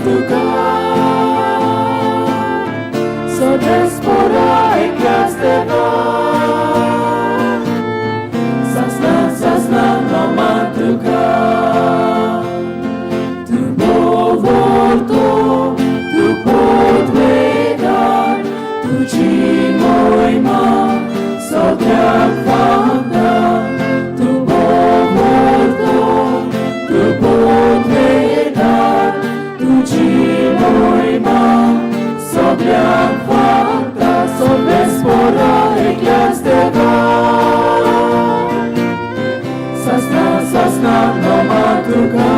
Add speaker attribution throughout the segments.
Speaker 1: तुका Sodespora eklas deva Sasna sasna no matuka Tu povorto tu podvedar tu čimojma sodrak vanda tu povorto tu podvedar tu čimojma sodrak vanda sodespora eklas deva Sasna sasna no matuka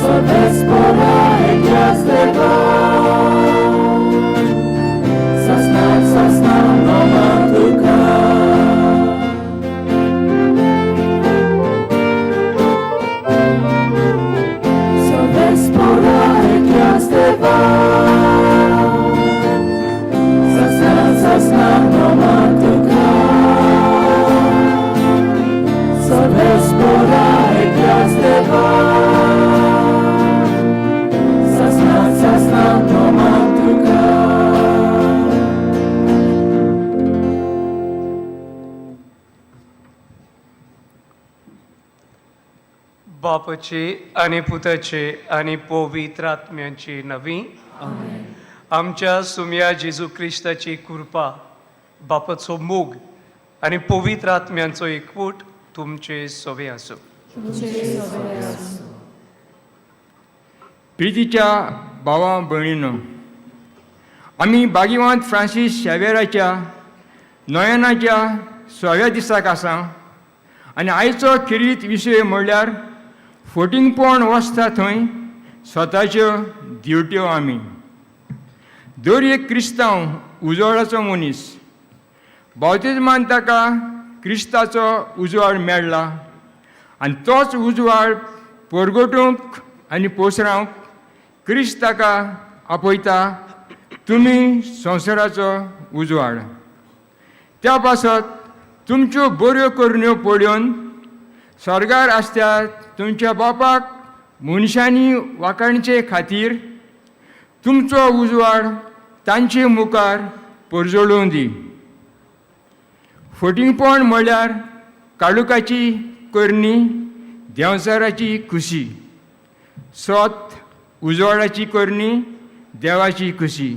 Speaker 1: Sodespora eklas deva Sasna sasna no matuka Sodespora eklas deva Sasna sasna no matuka Sodespora eklas deva Sasna sasna no matuka
Speaker 2: बापाची आनी पुताची आनी पवित्र आत्म्यांची नवी आमच्या सुम्या जेजू क्रिस्ताची कृपा बापाचो मोग आनी पवित्र आत्म्यांचो एकवट तुमचे सोवे आसूं.
Speaker 3: प्रितीच्या भावा भयणीनो, आमी भाग्यवंत फ्रांसीस शेवेराच्या नयनाच्या सव्या दिसाक आसा आनी आयचो खेरीत विशय म्हणल्यार फोटिंगपण वसता थंय स्वताच्यो दिवट्यो आमी. दर एक क्रिस्तांव उजवाडाचो मनीस, बावतिज्मान ताका क्रिस्ताचो उजवाड मेळ्ळा आनी तोच उजवाड परगटूंक आनी पोसरावंक क्रिस्त ताका आपयता, तुमी संवसाराचो उजवाड. त्या पासत तुमच्यो बऱ्यो करण्यो पळोवन स्वर्गार आसत्या तुमच्या बापाक मनशांनी वाखाणचे खातीर तुमचो उजवाड तांचे मुखार परजळूं दी. फटींगपण म्हणल्यार काळुकाची करणी, देंवचाराची खुशी. सत उजवाडाची करणी, देवाची खुशी.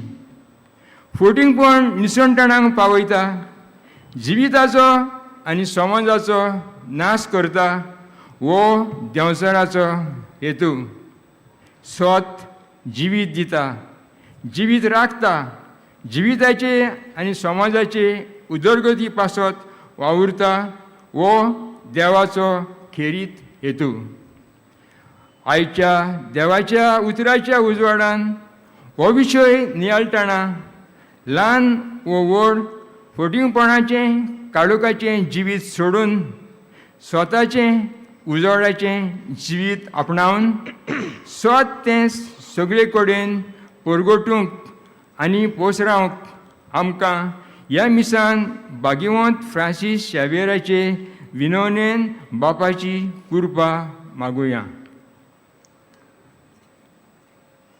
Speaker 3: फटींगपण निसणटणांक पावयता, जिविताचो आनी समाजाचो नाश करता वो देंवचाराचो हेतू. सत जिवीत दिता, जिवीत राखता, जिविताचे आनी समाजाचे उदरगती पासत वावुरता वो देवाचो खेरीत हेतू. आयच्या देवाच्या उतराच्या उजवाडान हो विशय नियाळटना ल्हान वो व्हड फटींगपणाचें काळोखाचें जिवीत सोडून स्वताचें उजवाडाचें जिवीत आपणावन स्वत तें सगळे कडेन परगटूंक आनी पोसरावंक आमकां ह्या मिसान भाग्यवंत फ्रांसीस शावेराचे विनवणेन बापाची कृपा मागुया.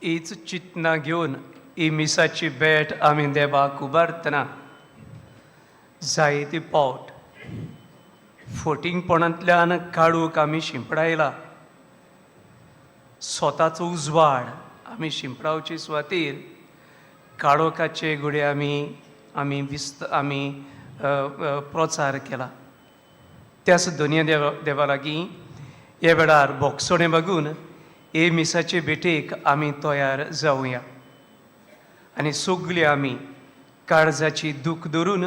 Speaker 2: हीच चिंतना घेवन ही मिसाची भेट आमी देवाक उबारतना जायते पावट फटींगपणांतल्यान काडूंक आमी शिंपडायला. स्वताचो उजवाड आमी शिंपडावचे सुवातेर काळोखाचे घडये आमी आमी विस्त आमी प्रचार केला. त्याच दोनया देवा देवा लागीं ह्या वेळार बोगसणें मागून हे मिसाचे भेटेक आमी तयार जावया आनी सगळीं आमी काळजाची दूख धरून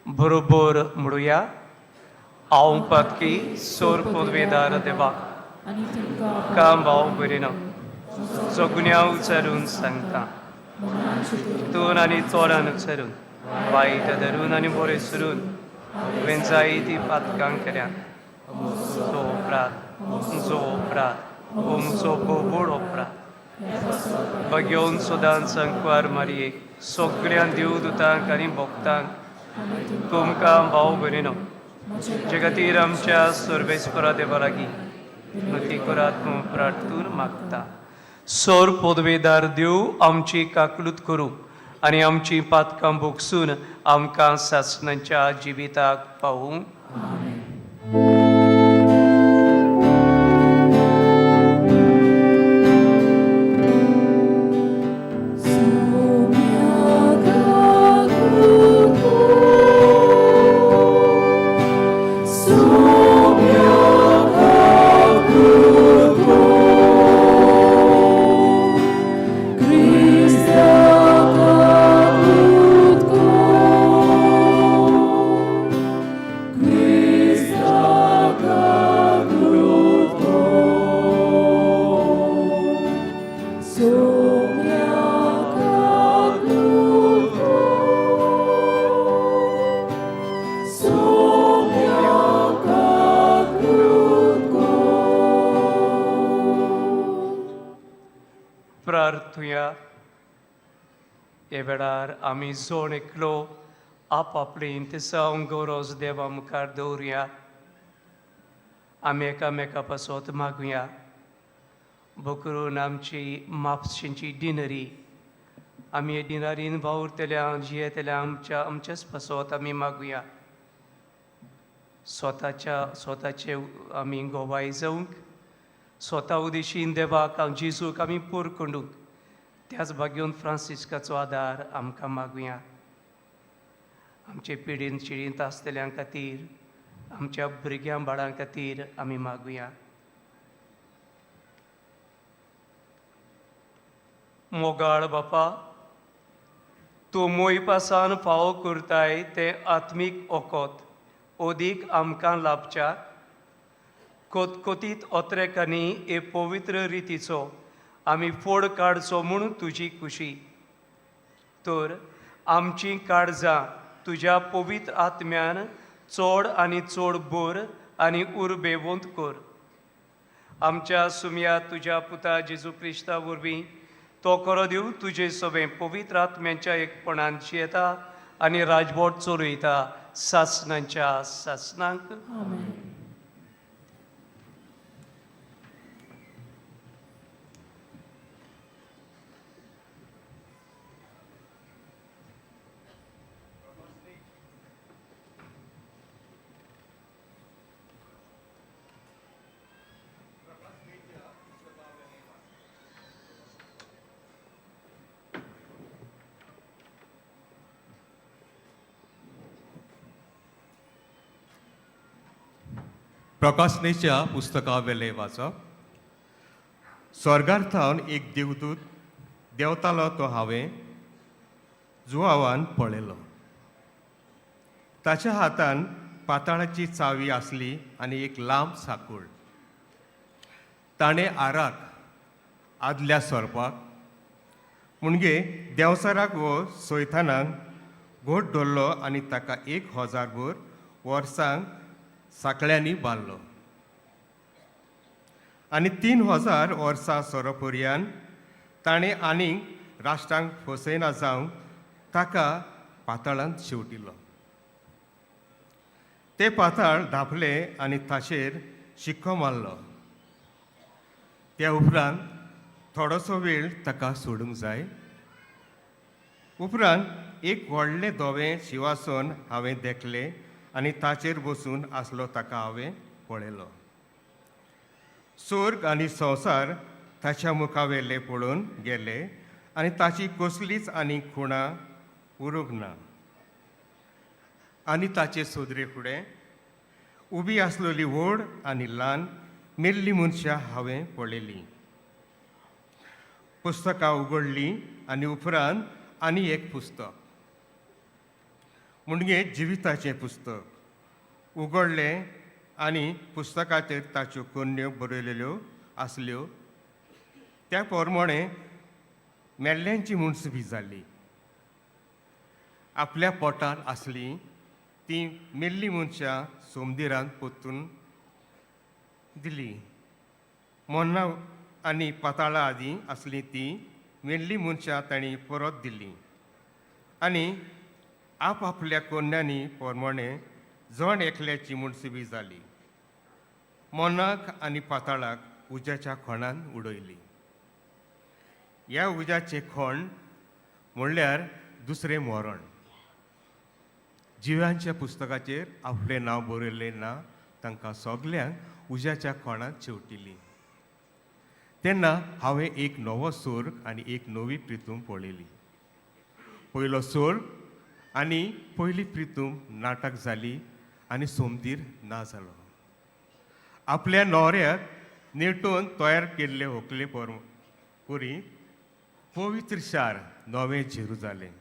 Speaker 2: बरोबर म्हणुया, हांव पातकी सोर पदवेदार देवा काम भाव बरी ना सगुन्या उचारून सांगता, चिंतून आनी चोरान उचारून, वायट धरून आनी बरें सरून हांवें जायती पातकां केल्या. जो अपराध, जो अपराध, तुमचो बोबोड अपराध बघेवन सदांच संकवार मारयेक सगळ्यां देवदूतांक आनी भक्तांक तुमकां भाव भरिनो जे खातीर आमच्या सर्वेस्परा देवा लागीं नती करात म्हूण प्रार्थून मागता. सोर पदवेदार देव आमची काकलूत करूं आनी आमची पातकां भोगसून आमकां सासणाच्या जिविताक पावूं. प्रार्थुया. हे वेळार आमी जोड एकलो आपआपली इंतिसांव गौरोज देवा मुखार दवरुया. आमी एकामेका पासत मागुया. बोकरून आमची म्हापशेंची डिनरी आमी हे डिनरीन वावुरतल्या जियेतल्या आमच्या आमच्याच पासत आमी मागुया. स्वताच्या स्वताचे आमी गोवाय जावंक स्वता उदेशीन देवाक जेजूक आमी पोर कोंडूंक त्याच भाग्योन फ्रांसिस्काचो आदार आमकां मागुया. आमचे पिडीन चिडींत आसतल्यां खातीर आमच्या भुरग्यां बाळां खातीर आमी मागुया. मोगाळ बापा, तूं मोयपासान फावो करताय तें आत्मीक ओकोत ओदीक आमकां लाभच्या कोतकोतीत ओत्रेकांनी हे पवित्र रितीचो आमी फोड काडचो म्हूण तुजी खुशी. तर आमचीं काळजां तुज्या पवित्र आत्म्यान चड आनी चड बोर आनी उर्बेवंत कर. आमच्या सुमया तुज्या पुता जेजू क्रिस्ता वरवीं तो करो दिव तुजे सगळें पवित्र आत्म्याच्या एकपणान जियेता आनी राजवट चलयता सासणांच्या सासणांक.
Speaker 1: आमेन.
Speaker 4: प्रकाशनेच्या पुस्तका वेलें वाचप. स्वर्गार थावन एक देवदूत देंवतालो तो हांवें जुवावान पळयलो. ताच्या हातान पाताळाची चावी आसली आनी एक लांब साकूळ. ताणें आराक आदल्या सोरपाक म्हणजे देंवचाराक वो सैतानाक घोट धरलो आनी ताका 1000 भर वर्सांक साकळ्यांनी बांदलो आनी 3000 वर्सां सोरोपर्यान ताणें आनीक राष्ट्रांक फसयना जावंक ताका पाताळांत शेंवटिलो. तें पाताळ धांपलें आनी ताचेर शिक्को मारलो. त्या उपरांत थोडोसो वेळ ताका सोडूंक जाय. उपरांत एक व्हडलें धवें शिवासन हांवें देखलें आनी ताचेर बसून आसलो ताका हांवें पळयलो. स्वर्ग आनी संवसार ताच्या मुखावेले पळोवन गेले आनी ताची कसलीच आनी खुणां उरूंक ना. आनी ताचे सोदरे फुडें उबी आसलेली व्हड आनी ल्हान मेल्ली मनशां हांवें पळयलीं. पुस्तकां उगडलीं आनी उपरांत आनी एक पुस्तक म्हणजे जिविताचें पुस्तक उगडलें आनी पुस्तकाचेर ताच्यो कोन्न्यो बरयलेल्यो आसल्यो. त्या प्रमाणे मेल्ल्यांची मुनसबी जाली. आपल्या पोटार आसलीं तीं मेल्लीं मनशां सोमदिरान पोतून दिली. मोन्ना आनी पाताळा आदीं आसलीं तीं मेल्लीं मनशां तांणी परत दिलीं आनी आपआपल्या कोन्यांनी प्रमाणे जण एकल्याची मुनसबी जाली. मनाक आनी पाताळाक उज्याच्या खोणान उडयली. ह्या उज्याचें खोण म्हणल्यार दुसरें मरण. जिव्यांच्या पुस्तकाचेर आपलें नांव बरयल्लें ना तांकां सगल्यांक उज्याच्या खोणांत शेंवटिली. तेन्ना हांवें एक नवो सोर्ग आनी एक नवी प्रितूम पळयली. पयलो सोर्ग आनी पयली प्रितूम नाटक जाली आनी सोमदीर ना जालो. आपल्या न्हवऱ्याक नेटोवन तयार केल्ले होकले परी पवित्र शार नवें झेरू जालें.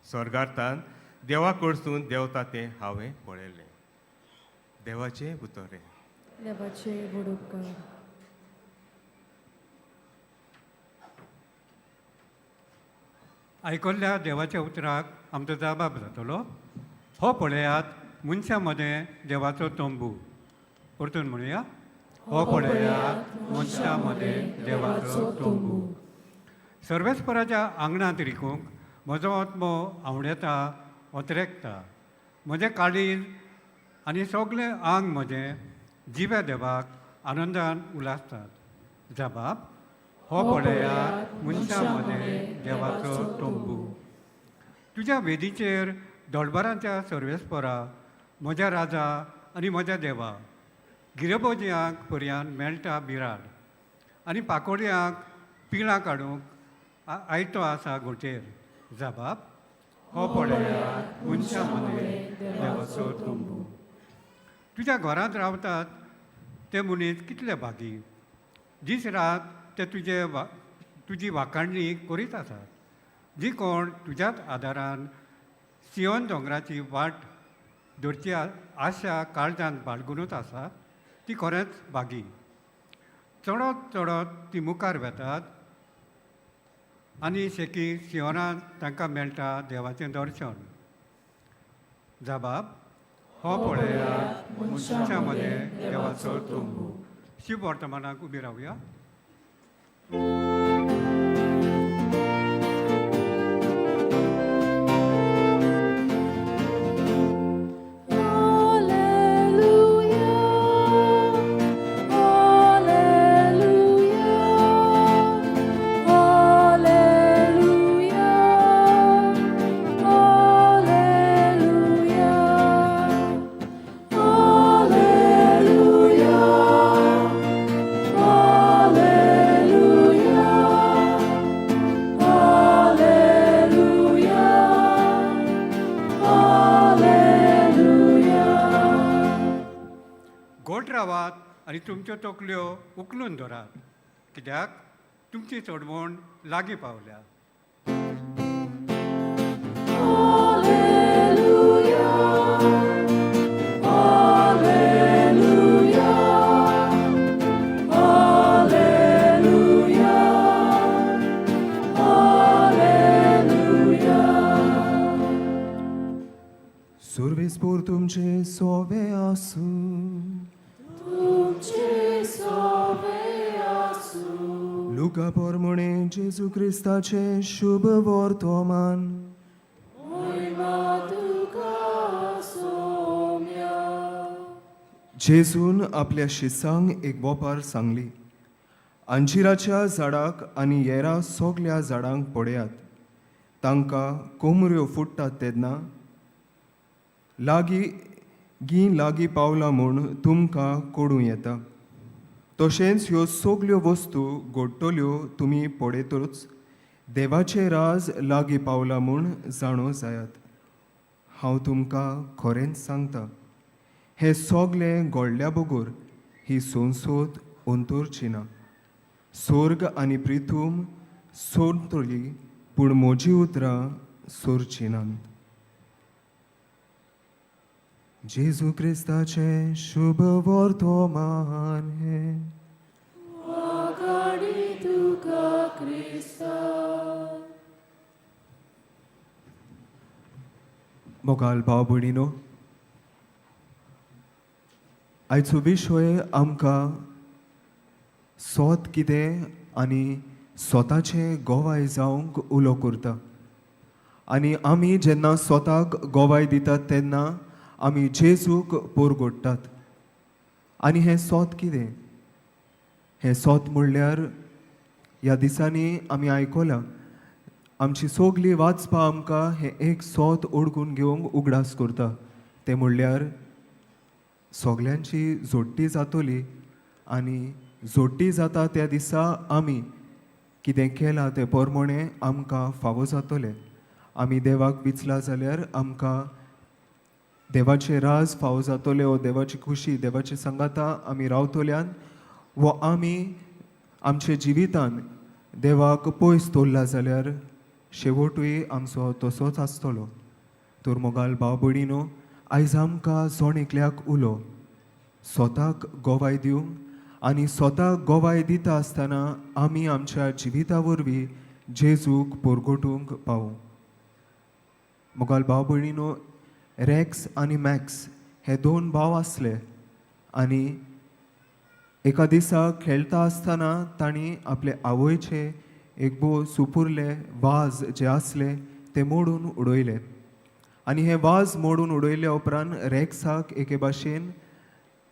Speaker 4: स्वर्गार्थान देवा कडसून देंवता तें हांवें पळयलें. देवाचें उतर.
Speaker 1: देवाचे व्हड उपकार.
Speaker 5: आयकल्ल्या देवाच्या उतराक आमचो जबाब जातलो. हो पळयात मनशां मदें देवाचो तंबू. परतून म्हणुया, हो पळयात मनशां मदें देवाचो तंबू. सर्वेस्पराच्या आंगणांत रिकूंक म्हजो आत्मो आवडेता ओतरेकता. म्हजें काळीज आनी सगलें आंग म्हजें जिव्या देवाक आनंदान उलासतात. जबाब, हो पळयात मनशां मदें देवाचो तंबू. तुज्या वेदीचेर दोळबरांच्या सर्वेस्परा म्हज्या राजा आनी म्हज्या देवा, गिरबोजयांक पर्यान मेळटा बिराड आनी पाकोडयांक पिळां काडूंक आयतो आसा घोंटेर. जबाब, हो पळयात मनशां मदें देवाचो तंबू. तुज्या घरांत रावतात ते मनीस कितले भागी, दीस रात ते तुजे तुजी वाखाणणी करीत आसात. जी कोण तुज्याच आदारान सियोन दोंगराची वाट धरची आशा काळजान बाळगुनूच आसा ती खरेंच भागी. चडत चडत ती मुखार वेतात आनी शेकी सियोनान तांकां मेळटा देवाचें दर्शन. जबाब, हो पळयात मनशां मदें देवाचो तंबू. शिव वर्तमानाक उबी रावया.
Speaker 1: Alleluia, Alleluia, Alleluia, Alleluia, Alleluia, Alleluia, Alleluia, Alleluia.
Speaker 5: गोड रावात आनी तुमच्यो तकल्यो उखलून धरात, कित्याक तुमची चडवण लागीं पावल्या.
Speaker 1: Alleluia, Alleluia, Alleluia, Alleluia.
Speaker 6: सुर्वेस्पोर तुमचे सोवे आसूं.
Speaker 1: तुमचे सोवे आसूं.
Speaker 6: लुका पोरमुणे जेजू क्रिस्ताचे शुभ वर्तमान.
Speaker 1: मोहिमा तुका सोम्या.
Speaker 6: जेजून आपल्या शिसांक एक वोपार सांगली, अंजिराच्या झाडाक आनी येरा सगल्या झाडांक पळयात. तांकां कोमऱ्यो फुट्टात तेन्ना लागीं गीं लागीं पावला म्हूण तुमकां कोडूं येता. तशेंच ह्यो सगल्यो वस्तू घडटल्यो तुमी पळयतच देवाचें राज लागीं पावला म्हूण जाणो जायात. हांव तुमकां खरेंच सांगता, हें सगलें घडल्या बगर ही संसद अंतरची ना. सोर्ग आनी प्रिथूम सोडटली पूण म्हजी उतरां सोरची नात. जेजू क्रिस्ताचें शुभ वर्तमान हें.
Speaker 1: वाखाणी तुका क्रिस्ता.
Speaker 6: मोगाल भाव भयणीनो, आयचो विशय आमकां सोत कितें आनी स्वताचें गोवाय जावंक उलो करता. आनी आमी जेन्ना स्वताक गोवाय दितात तेन्ना आमी जेजूक पोरगोडटात. आनी हें सोत कितें? हें सोत म्हणल्यार ह्या दिसांनी आमी आयकलां, आमची सगळीं वाचपां आमकां हें एक सोत ओडकून घेवंक उगडास करता. तें म्हणल्यार सगल्यांची जोडटी जातली आनी जोडटी जाता त्या दिसा आमी कितें केलां तें पोरमोणें आमकां फावो जातलें. आमी देवाक विचला जाल्यार आमकां देवाचें राज फावो जातलें, वो देवाची खुशी, देवाचे सांगाता आमी रावतल्यान, वो आमी आमच्या जिवितान देवाक पयस दवरला जाल्यार शेवटूय आमचो तसोच आसतलो. तर मोगाल भाव भयणीनो, आयज आमकां जण एकल्याक उलो स्वताक गोवाय दिवंक आनी स्वताक गोवाय दिता आसतना आमी आमच्या जिविता वरवीं जेजूक परगटूंक पावूं. मोगाल भाव भयणीनो, रॅक्स आनी मॅक्स हे दोन भाव आसले आनी एका दिसा खेळटा आसतना तांणी आपले आवयचे एक भोव सुपुरले वाज जे आसले ते मोडून उडयले आनी हे वाज मोडून उडयल्या उपरांत रॅक्साक एके भाशेन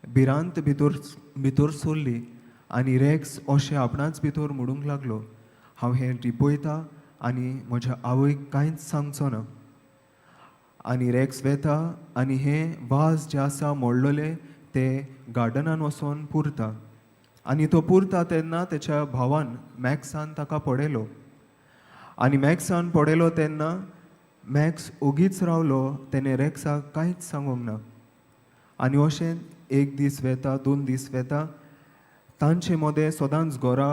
Speaker 6: भिरांत भितर भितर सरली आनी रॅक्स अशें आपणाच भितर म्हणूंक लागलो, हांव हें लिपयता आनी म्हज्या आवयक कांयच सांगचो ना. आनी रॅक्स वेता आनी हे वाज जे आसा मोडलेले ते गार्डनान वचोन पुरता आनी तो पुरता तेन्ना तेच्या भावान मॅक्सान ताका पळयलो आनी मॅक्सान पळयलो तेन्ना मॅक्स ओगीच रावलो, तेणें रॅक्साक कांयच सांगूंक ना. आनी अशें एक दीस वेता, दोन दीस वेता, तांचे मदें सदांच घरा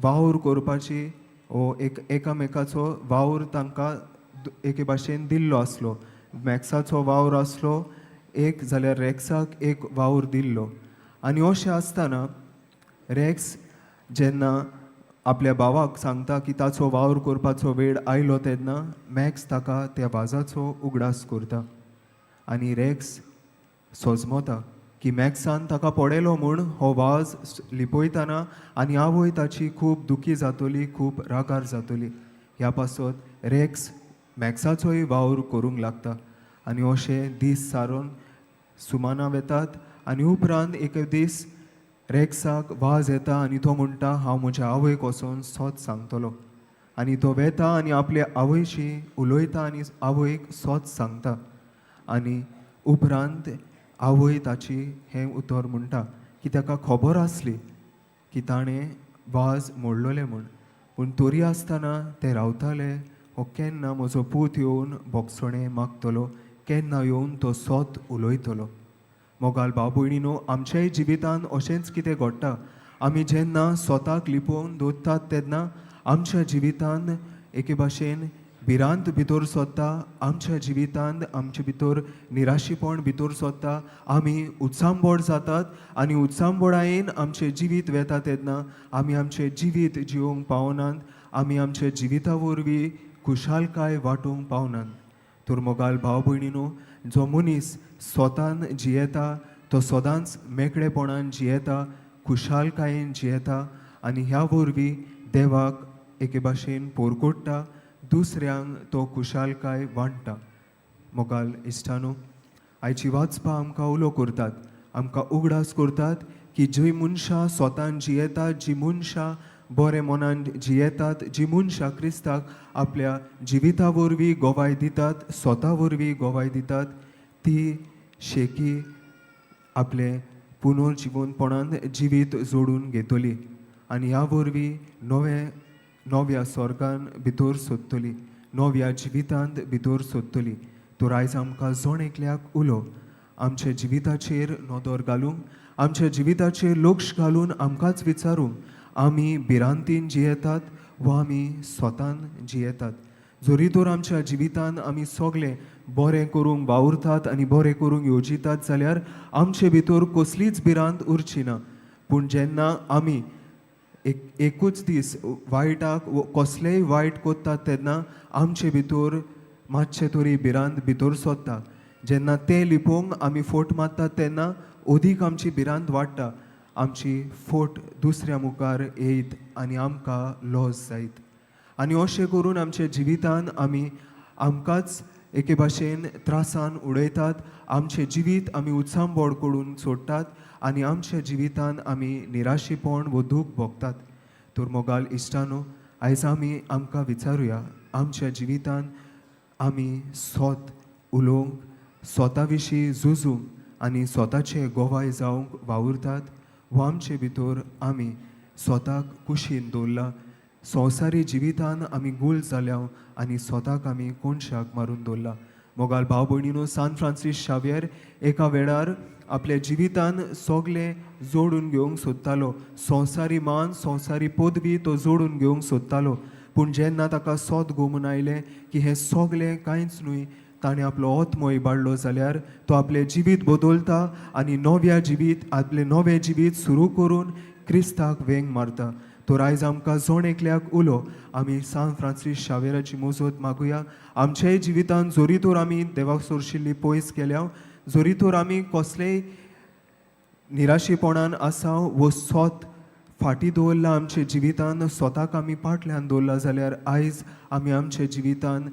Speaker 6: वावर करपाची वो एक एकामेकाचो वावर तांकां एके भाशेन दिल्लो आसलो. मॅक्साचो वावर आसलो एक, जाल्यार रॅक्साक एक वावर दिल्लो. आनी अशें आसतना रॅक्स जेन्ना आपल्या भावाक सांगता की ताचो वावर करपाचो वेळ आयलो तेन्ना मॅक्स ताका त्या वाजाचो उगडास करता आनी रॅक्स सोजमता की मॅक्सान ताका पळयलो म्हूण हो वाज लिपयतना आनी आवय ताची खूब दुखी जातली, खूब रागार जातली. ह्या पासत रॅक्स मॅक्साचोय वावर करूंक लागता आनी अशे दीस सारून सुमाना वेतात आनी उपरांत एक दीस रॅक्साक वाज येता आनी तो म्हणटा, हांव म्हज्या आवयक वचोन सोत सांगतलो. आनी तो वेता आनी आपले आवयशी उलयता आनी आवयक सोत सांगता आनी उपरांत आवय ताची हें उतर म्हणटा की ताका खबर आसली की ताणें वाज मोडलोले म्हूण, पूण तरी आसतना ते रावताले, हो केन्ना म्हजो पूत येवन भोगसणें मागतलो, केन्ना येवन तो सोत उलयतलो. मोगाल भाव भयणीनो, आमच्याय जिवितान अशेंच कितें घडटा. आमी जेन्ना स्वताक लिपोवन दवरतात तेन्ना आमच्या जिवितान एके भाशेन भिरांत भितर सोदता, आमच्या जिवितांत आमचे भितर निराशीपण भितर सोदता, आमी उत्सांबोड जातात आनी उत्सांबोडायेन आमचें जिवीत वेता तेन्ना आमी आमचें जिवीत जिवोवंक पावनात, आमी आमच्या जिविता वरवीं खुशालकाय वांटूंक पावनात. तर मोगाल भाव भयणीनो, जो मनीस स्वतान जियेता तो सदांच मेकळेपणान जियेता, खुशालकायेन जियेता आनी ह्या वरवीं देवाक एके भाशेन पोरकोडटा, दुसऱ्यांक तो खुशालकाय वांट्टा. मोगाल इश्टानो, आयची वाचपां आमकां उलो करतात, आमकां उगडास करतात की जी मनशां स्वतान जियेतात, जी मनशां बरें मनान जियेतात, जी मनशां क्रिस्ताक आपल्या जिविता वरवीं गोवाय दितात, स्वता वरवीं गोवाय दितात, ती शेकी आपलें पुनर्जिवनपणान जिवीत जोडून घेतली आनी ह्या वरवीं नवें नव्या स्वर्गान भितर सोदतली, नव्या जिवितांत भितर सोदतली. तर आयज आमकां जण एकल्याक उलो आमच्या जिविताचेर नदर घालूंक, आमच्या जिविताचेर लक्ष घालून आमकांच विचारूंक, आमी भिरांतीन जियेतात वा आमी स्वतान जियेतात. जरी तर आमच्या जिवितान आमी सगळें बरें करूंक वावुरतात आनी बरें करूंक येवजितात जाल्यार आमचे भितर कसलीच भिरांत उरची ना. पूण जेन्ना आमी एक एकूच दीस वायटाक कसलेंय वायट करतात तेन्ना आमचे भितर मातशें तरी भिरांत भितर सोदता. जेन्ना तें लिपोवंक आमी फोट मारतात तेन्ना अदीक आमची भिरांत वाडटा, आमची फोट दुसऱ्या मुखार येयत आनी आमकां लॉस जायत. आनी अशें करून आमच्या जिवितान आमी आमकांच एके भाशेन त्रासान उडयतात. आमचें जिवीत आमी उचांबळ करून सोडटात आनी आमच्या जिवितान आमी निराशेपण वो दूख भोगतात. तर मोगाल इश्टानो, आयज आमी आमकां विचारुया, आमच्या जिवितान आमी सोत उलोवंक, स्वता विशीं झुजूंक आनी स्वताचे गोवाय जावंक वावुरतात वो आमचे भितर आमी स्वताक कुशीन दवरला? संवसारी जिवितान आमी गुल जाल्या आनी स्वताक आमी कोनशाक मारून दवरला. मोगाल भाव भयणीनो, सान फ्रांसीस शावियर एका वेळार आपल्या जिवितान सगलें जोडून घेवंक सोदतालो. संवसारी मान, संवसारी पदवी तो जोडून घेवंक सोदतालो. पूण जेन्ना ताका सोद गोमून आयलें की हें सगलें कांयच न्हय, ताणें आपलो आत्मो इबाडलो जाल्यार तो आपलें जिवीत बदलता आनी नव्या जिवीत, आपलें नवें जिवीत सुरू करून क्रिस्ताक वेंग मारता. तर आयज आमकां जण एकल्याक उलो, आमी सान फ्रांसीस शावेराची मोजत मागुया. आमच्याय जिवितान जरी तर आमी देवाक सोरशिल्ली पयस केल्या, जरी तर आमी कसलेय निराशेपणान आसा वो सोत फाटीं दवरला, आमच्या जिवितान स्वताक आमी पाटल्यान दवरला जाल्यार आयज आमी आमच्या जिवितान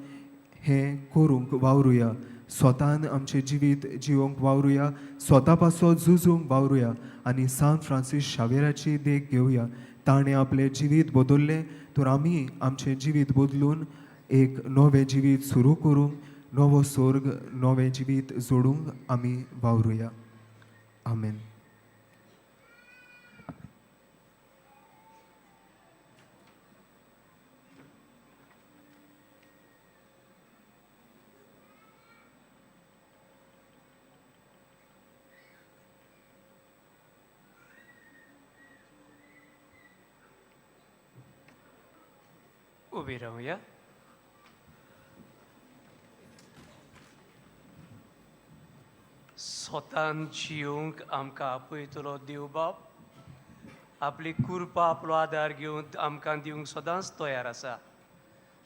Speaker 6: हें करूंक वावरुया. स्वतान आमचें जिवीत जिवोवंक वावरुया, स्वता पासत झुजूंक वावरुया आनी सान फ्रांसीस शावेराची देख घेवया. ताणें आपलें जिवीत बदल्लें, तर आमी आमचें जिवीत बदलून एक नवें जिवीत सुरू करूंक, नवो सोर्ग, नवें जिवीत जोडूंक आमी वावरुया. आमेन.
Speaker 2: उबी रावया. स्वतान जिवंक आमकां आपयतलो देव बाप आपली कृपा, आपलो आदार घेवन आमकां दिवंक सदांच तयार आसा.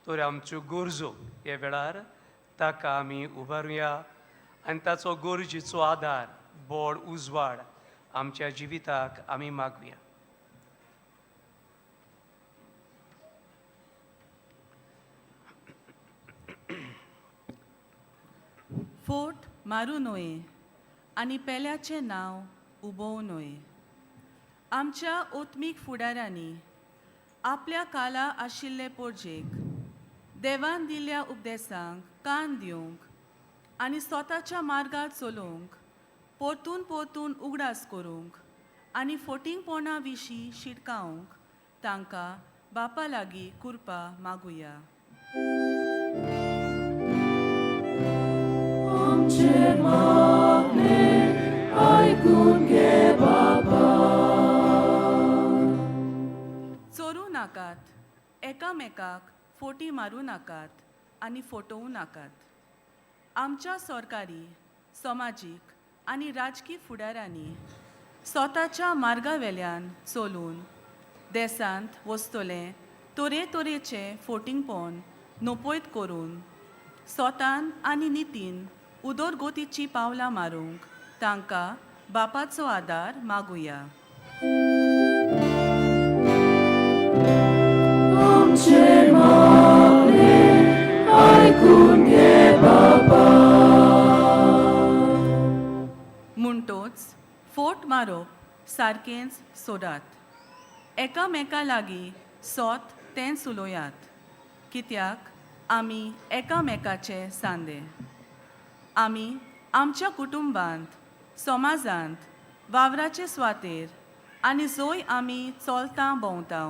Speaker 2: तर आमच्यो गरजो ह्या वेळार ताका आमी उबारुया आनी ताचो गरजेचो आदार, बोड, उजवाड आमच्या जिविताक आमी मागुया.
Speaker 7: फोट मारूं न्हय आनी पेल्याचें नांव उबोवं न्हय. आमच्या ओत्मीक फुडारांनी आपल्या काला आशिल्ले पोरजेक देवान दिल्ल्या उपदेसांक कान दिवंक आनी स्वताच्या मार्गार चलोवंक परतून परतून उगडास करूंक आनी फोटिंगपणा विशीं शिटकावंक तांकां बापा लागीं कृपा मागुया.
Speaker 1: आमचें मागणें आयकून घे बाबा.
Speaker 7: चोरूं नाकात, एकामेकाक फोटी मारूं नाकात आनी फटोवं नाकात. आमच्या सरकारी, समाजीक आनी राजकी फुडारांनी स्वताच्या मार्गा वेल्यान चलून देसांत वचतलें तरेतरेचें फोटिंगपण नपयत करून स्वतान आनी नितीन उदरगतीचीं पावलां मारूंक तांकां बापाचो आदार मागुया.
Speaker 1: आमचें मागणें आयकून घे बाबा.
Speaker 7: म्हणटोच फोट मारप सारकेंच सोडात, एकामेका लागीं सोत तेंच उलोयात, कित्याक आमी एकामेकाचे सांदे. आमी आमच्या कुटुंबांत, समाजांत, वावराचे सुवातेर आनी जंय आमी चलता भोंवता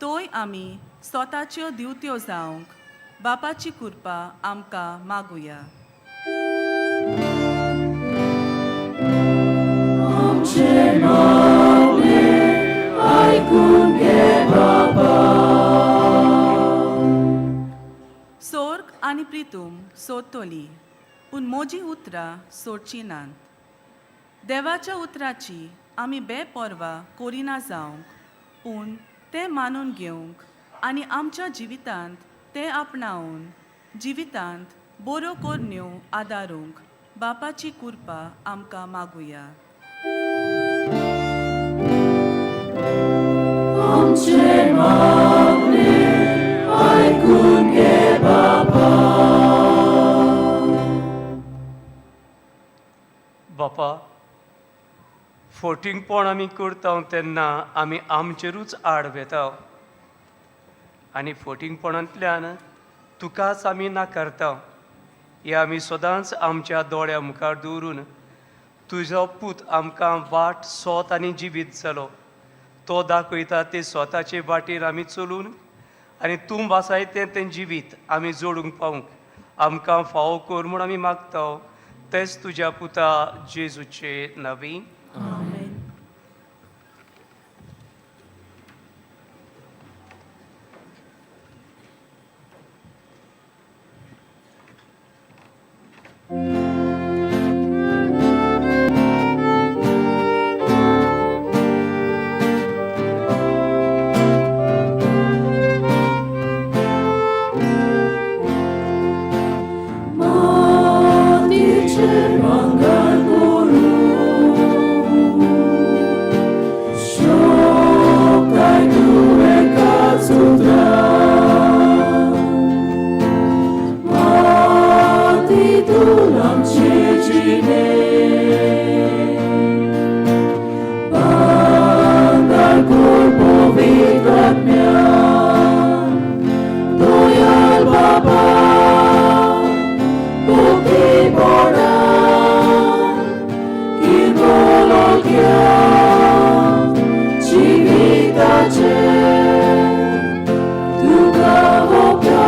Speaker 7: थंय आमी स्वताच्यो दिवत्यो जावंक बापाची कृपा आमकां मागुया.
Speaker 1: आमचें मागणें आयकून घे बाबा.
Speaker 7: सोर्ग आनी प्रितूम सोदतली, पूण मोजी उतरां सोडची नात. देवाच्या उतराची आमी बेपर्वा करिना जावंक, पूण तें मानून घेवंक आनी आमच्या जिवितांत तें आपणावन जिवितांत बऱ्यो करण्यो आदारूंक बापाची कृपा आमकां मागुया.
Speaker 1: आमचें मागणें आयकून घे बाबा.
Speaker 2: बापा, फोटिंगपण आमी करता तेन्ना आमी आमचेरूच आड वेता आनी फोटिंगपणांतल्यान तुकाच आमी नाकारता. हें आमी सदांच आमच्या दोळ्या मुखार दवरून तुजो पूत आमकां वाट, सोत आनी जिवीत जालो, तो दाखयता ते स्वताचे वाटेर आमी चलून आनी तूं वासायतें तें जिवीत आमी जोडूंक पावूंक आमकां फावो कर म्हूण आमी मागता, तेच तुज्या पुता जेजूचे नांवी.
Speaker 1: आमेन. मातीचेर भांगर करून शोकाय तूं एकाच उतरान माती तूं आमचे जिणे भांगर कर पवित्र आत्म्यान दयाळ बाबा Bukti Kirgologia Civitace Tuka voka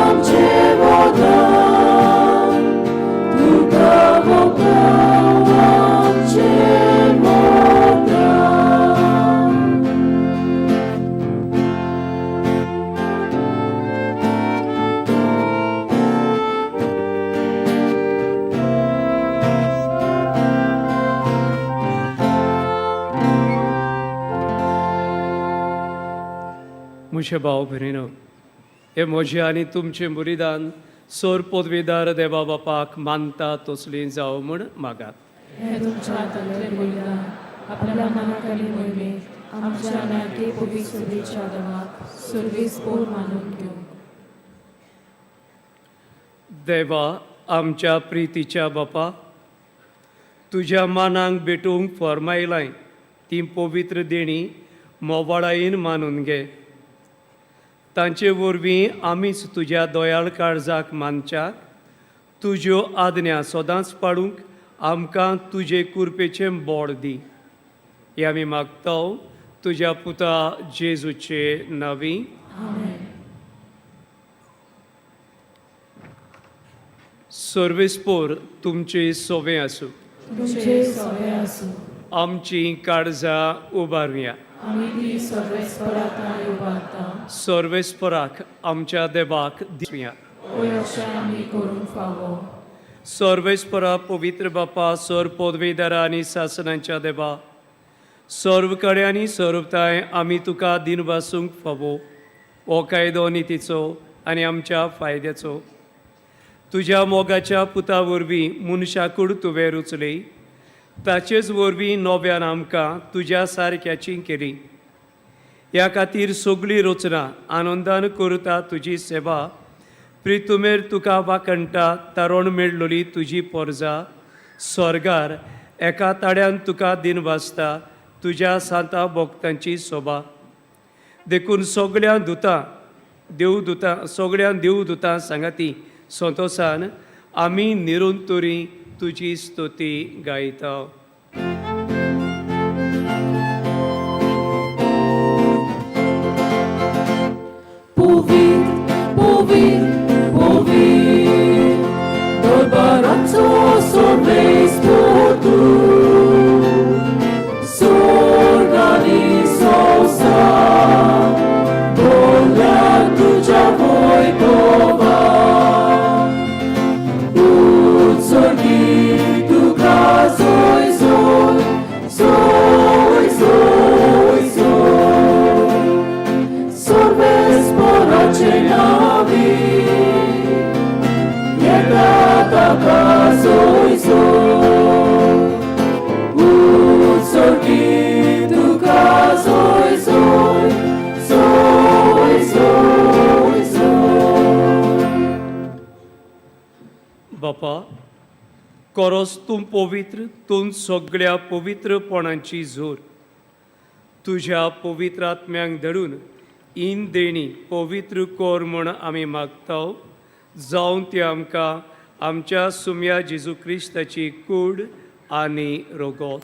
Speaker 1: Amce vodan Tuka voka Amce vodan.
Speaker 2: म्हजे भाव भयणीनो, हे म्हजें आनी तुमचें बलिदान सोर पदवीदार देवा बापाक मानता तसलीं जावं म्हूण मागात.
Speaker 1: हे तुमच्या हातांतलें बलिदान आपल्या मनाखाली मोहिमेक आमच्या नाटे पवित्र सभेच्या देवाक सर्वेस पोर मानून घेवंक.
Speaker 2: देवा आमच्या प्रितीच्या बापा, तुज्या मानांक भेटूंक फॉर्मायलाय ती पवित्र देणी मोवाळायेन मानून घे. तांचे वरवीं आमीच तुज्या दयाळ काळजाक मानच्याक तुज्यो आज्ञा सदांच पाळूंक आमकां तुजे कुरपेचें बोड दी. हें आमी मागता तुज्या पुता जेजूचे नांवी. सर्वेस्पोर तुमचे सोवे आसूं.
Speaker 1: तुमचे सवे आसूं.
Speaker 2: आमची काळजां उबारुया.
Speaker 1: आमी ती सर्वेस्पराक उबारता.
Speaker 2: सर्वेस्पराक आमच्या देवाक दिवया.
Speaker 1: ओय अशें आमी करूंक फावो.
Speaker 2: सर्वेस्परा पवित्र बापा, सर पदवीदारा आनी सासणांच्या देवा, सर्व कडेन आनी सर्वताय आमी तुका दिनवासूंक फावो. हो कायदो नितीचो आनी आमच्या फायद्याचो. तुज्या मोगाच्या पुता वरवीं मनशाकूड तुवें रुचली, ताचेच वरवीं नव्यान आमकां तुज्या सारक्याची केली. ह्या खातीर सगळी रचना आनंदान करता तुजी सेवा. प्रितुमेर तुका वाखणटा तारण मेळलोली तुजी पोरजा स्वर्गार एका ताड्यान तुका दिन वाचता तुज्या सांता भोक्तांची सोबा. देखून सगळ्या दुतां देवदुतां सगळ्या देवदुतां सांगाती संतोसान आमी निरंतरी तुजी स्तुती गायता.
Speaker 1: Povit, povit, povit, Dorbarazzo sorvesportu, Sorgani sosa, Bolla tuja voi pova, Uzzorgi tu casoi zoi, zoi, zoi, zoi. Sorbes porace navi, Ietata casoi zoi, Uzzorgi tu casoi zoi, zoi, zoi, zoi.
Speaker 2: बापा, कोरोस तूं पवित्र, तूं सगळ्या पवित्रपणाची जोर. तुज्या पवित्र आत्म्यांक धरून in देणी पवित्र कोर म्हूण आमी मागता, जावन ती आमकां आमच्या सुम्या जेजू क्रिस्ताची कूड आनी रोगोत.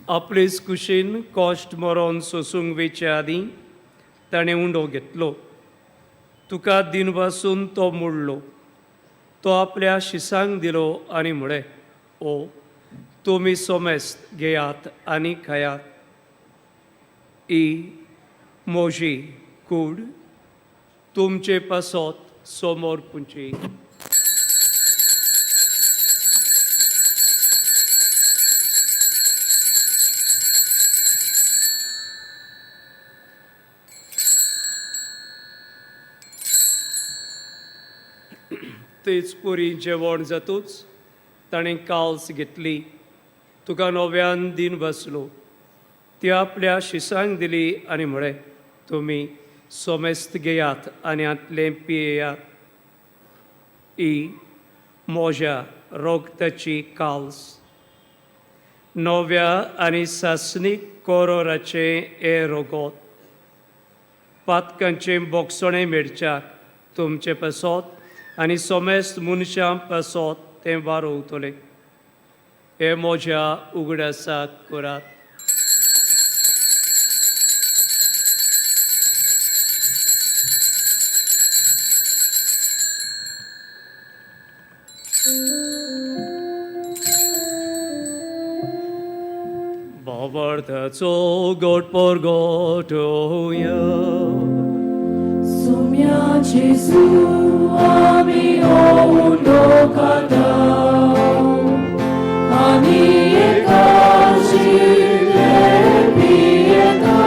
Speaker 2: आपलेच कुशीन कश्ट मरोन सोसूंक वेचे आदीं ताणें उंडो घेतलो, तुका दिनवासून तो मोडलो, तो आपल्या शिसांक दिलो आनी म्हळें, ओ तुमी सोमेस्त घेयात आनी खायात, ही म्हजी कूड तुमचे पासत समोर पुंची. तेच पुरी जेवण जातूच ताणें काल्स घेतली, तुका नव्यान दिन बसलो, ती आपल्या शिसांक दिली आनी म्हळें, तुमी सोमेस्त घेयात आनी हांतलें पियेयात, ही म्हज्या रोगताची काल्स, नव्या आनी सासणीक कोरोराचें हें रोगोत, पातकांचें बोगसणें मेळच्याक तुमचें पासत आनी सोमेस्त मनशां पासत तें वारोवतलें. हे म्हज्या उगडासाक करात. भावार्थाचो गोट परगटोया.
Speaker 1: सुम्या जेजू आमी उंडो खाता आनी एकाशिल्ले पियेता,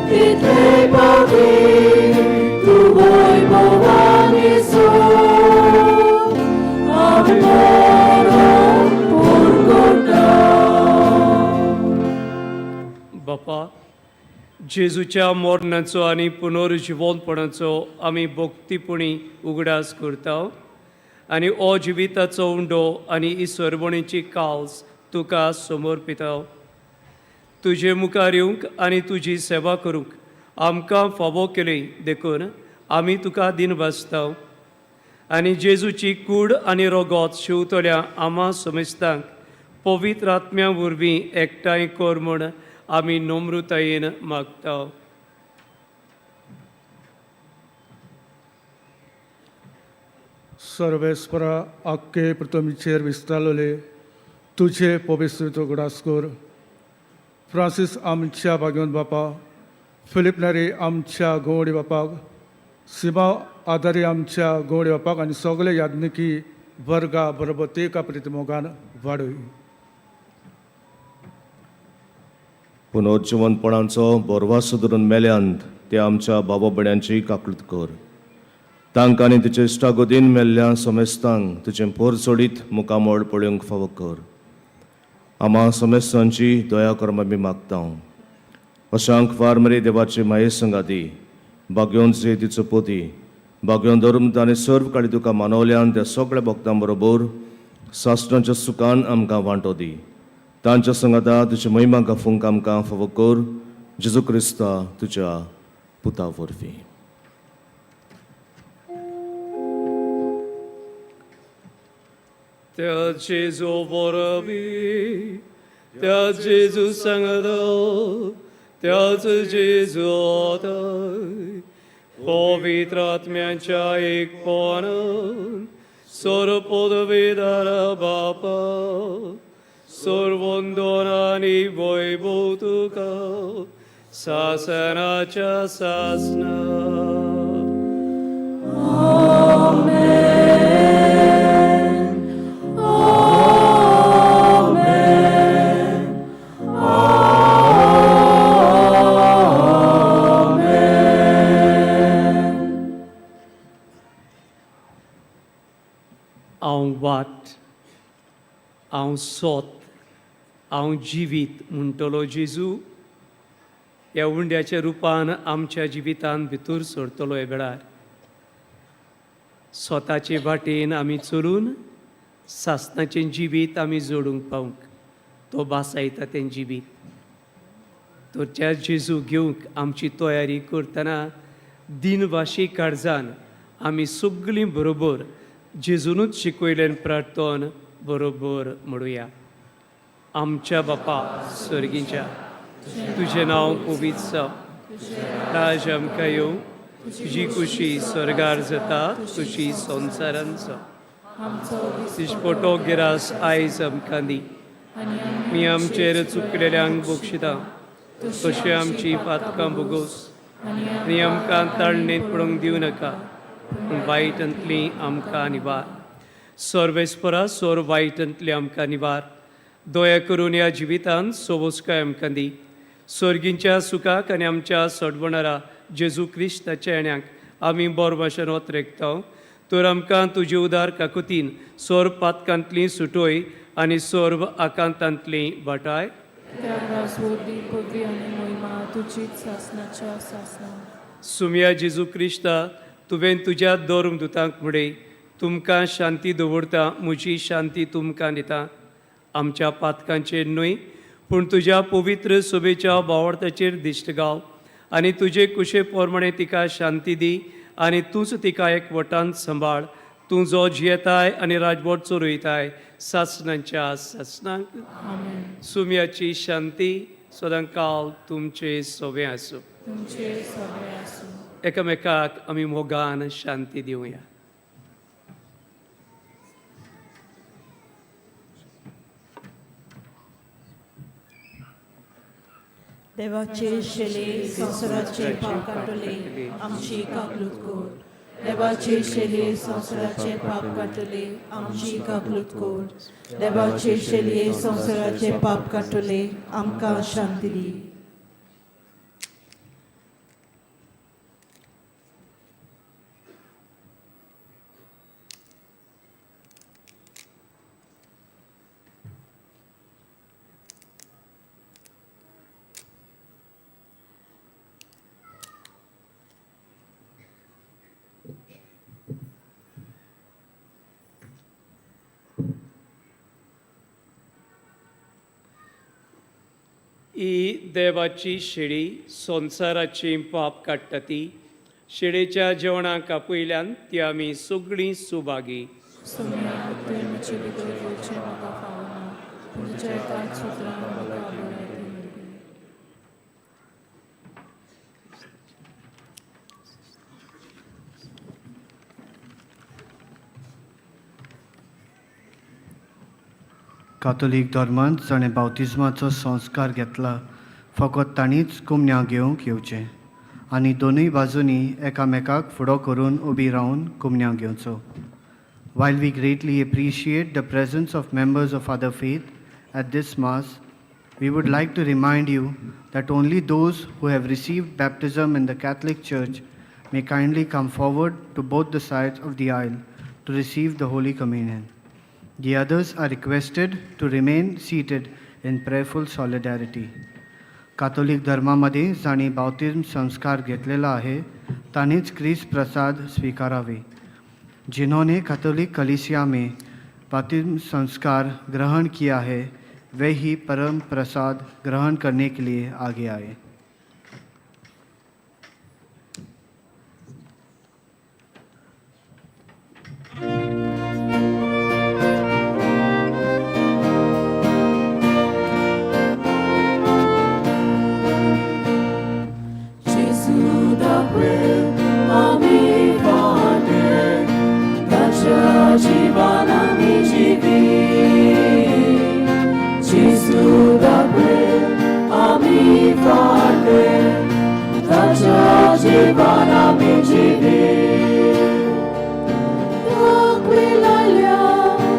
Speaker 1: तितले पावटी तूं वैभवानी सोद आमी मरोन पुरगोटा.
Speaker 2: बापा, जेजूच्या मरणाचो आनी पुनर्जिवोनपणाचो आमी भक्तीपुणी उगडास करता आनी ओ जिविताचो उंडो आनी ही सरवणीची काल्स तुका समर्पिता. तुजे मुखार येवंक आनी तुजी सेवा करूंक आमकां फावो केली देखून आमी तुका दिन भासता आनी जेजूची कूड आनी रोगोत शिंवतल्या आमा समेस्तांक पवित्र आत्म्या वरवीं एकठांय कर म्हूण आमी नम्रतायेन मागता.
Speaker 8: सर्वेस्परा, आख्खे पृथ्वीचेर विस्तारलेले तुझे पवित्र उगडास कर. फ्रांसीस आमच्या भाग्यवंत बापा, फिलीप नारी आमच्या गोवडी बापाक, सिमा आदारी आमच्या गोवडी बापाक आनी सगळे याज्ञिकी वर्गा बरोबर ते एका प्रितीमोगान वाडय.
Speaker 9: पुनर्जिवनपणाचो बोरवासो धरून मेल्यांत ते आमच्या बाबा भयण्यांची काकळूत कर. तांकां आनी तुजे इश्टागोदीन मेल्ल्या समेस्तांक तुजें पोर सोडीत मुखामळ पळोवंक फावो कर. आमा समेस्तांची दया कर आमी मागता. अशांक फार मरे देवाचे माये संगाती, भाग्योन तिचो पोती, भाग्योन धर्म आनी सर्व काळी तुका मानवल्यान त्या सगळ्या भक्तां बरोबर सासणाच्या सुखान आमकां वांटो दी. तांच्या संगाता तुजी महिमा गाफूंक आमकां फावो कर, जेजू क्रिस्ता तुज्या पुता वरवीं.
Speaker 2: त्या जेजू वरवीं, त्या जेजू सांगता, त्याच जेजू आतां पवित्र आत्म्याच्या एकपणान सर्व पदवीदार बापा, सर्वंदन आनी वैभव तुका सासनाच्या सासना.
Speaker 1: आमेन, आमेन, आमेन.
Speaker 2: हांव वाट, हांव सोत, हांव जिवीत म्हणटलो जेजू ह्या उंड्याच्या रुपान आमच्या जिवितान भितर सरतलो. ह्या वेळार स्वताचे वाटेन आमी चलून सासणाचें जिवीत आमी जोडूंक पावंक तो भासायता तें जिवीत. तर त्या जेजू घेवंक आमची तयारी करतना दिनवाशी काळजान आमी सगळीं बरोबर जेजूनूच शिकयल्यान प्रार्थन बरोबर म्हणुया. आमच्या बापा सर्गीच्या, तुजें नांव पवित्र जावं, राज आमकां येवं, तुजी खुशी स्वर्गार जाता तशी संवसारान जावं.
Speaker 1: आमचो
Speaker 2: दिसपटो गिरास आयज आमकां दी, आमी आमचेर चुकलेल्यांक बक्षिता तशें आमची पातकां भोगोस, आनी आमकां ताळणेंत पडूंक दिवं नाका, पूण वायटांतली आमकां निवार. सर्वेस्परा सोर वायटांतली आमकां निवार. दया करून ह्या जिवितांत सोबोसकाय आमकां दी. सर्गींच्या सुखाक आनी आमच्या सडवणारा जेजू क्रिस्ताच्या येण्याक आमी बरो भाशेन ओतरेकता. तर आमकां तुजे उदार काकुतीन सोर पातकांतली सुटोय आनी सर्व आकांतांतली वाटाय.
Speaker 1: त्या राजवटी पदवी आनी मोहिमा तुजीच सासणाच्या सासणा.
Speaker 2: सुमया जेजू क्रिस्ता, तुवें तुज्या धर्म दुतांक म्हणलें, तुमकां शांती दवरता, म्हजी शांती तुमकां दिता. आमच्या पातकांचेर न्हय पूण तुज्या पवित्र सोबेच्या बावडताचेर दिश्ट गाव आनी तुजे कुशे प्रमाणे तिका शांती दी आनी तूंच तिका एक वटान सांबाळ. तूं जो जियेताय आनी राजवट चलयताय सासणांच्या सासणांक.
Speaker 1: आमेन.
Speaker 2: सुम्याची शांती सदांकाल तुमचे सोबें आसूं.
Speaker 1: तुमचे सगळे आसूं.
Speaker 2: एकामेकाक आमी मोगान शांती दिवया.
Speaker 10: देवाचे शेले संवसाराचे पाप काडटले, आमची काकलूत कोर. देवाचे शेले संवसाराचे पाप काडटले, आमची काकलूत कोर. देवाचे शेले संवसाराचे पाप काडटले, आमकां शांती दी.
Speaker 2: ही देवाची शेळी संवसाराची पाप काडटा ती शेळेच्या जेवणाक आपयल्यान ती आमी सगळीं सुभागी.
Speaker 1: सुम्या, तुवें म्हजे भितर येवचें म्हाका फावना, पूण तुज्या एकाच उतरान म्हाका भलायकी मेळटली.
Speaker 5: कातोलीक धर्मांत जाणें बावतिज्माचो संस्कार घेतला फकत तांणीच कुमन्या घेवंक येवचें आनी दोनूय बाजूंनी एकामेकाक फुडो करून उबी रावन कुमन्या घेवचो. While we greatly appreciate the presence of members of other faith at this Mass, we would like to remind you that only those who have received baptism in the Catholic Church may kindly come forward to both the sides of the aisle to receive the Holy Communion. The others are requested to remain seated in prayerful solidarity. Catholic धर्मामध्ये जांणी बावतिज्म संस्कार घेतलेला आहे तांणीच क्रिस्त प्रसाद स्वीकारावे. जिन्होंने Catholic कलीसिया में बाप्तिस्म संस्कार ग्रहण किया है वे ही परम प्रसाद ग्रहण करने के लिए आगे आए.
Speaker 1: Gesù da quel ami forte, ताच्या जीवन आमी जिवी. Gesù da quel ami forte, ताच्या जीवन आमी जिवी. दाखयल्या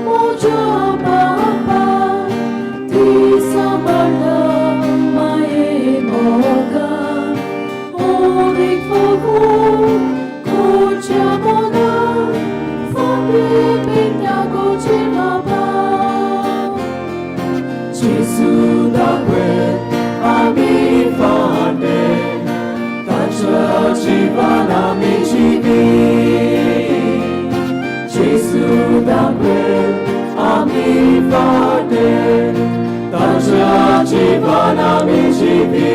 Speaker 1: म्हज्या बापा, ती सांबाळटा माये मोगान. Odik favor, kocha mona, fonde penta goche baba. Gesù da quel ami fonde, ताच्या जीवन आमी जिवी.
Speaker 11: दाखयल आमी फाटे ताच्या जिवान आमी जिवी.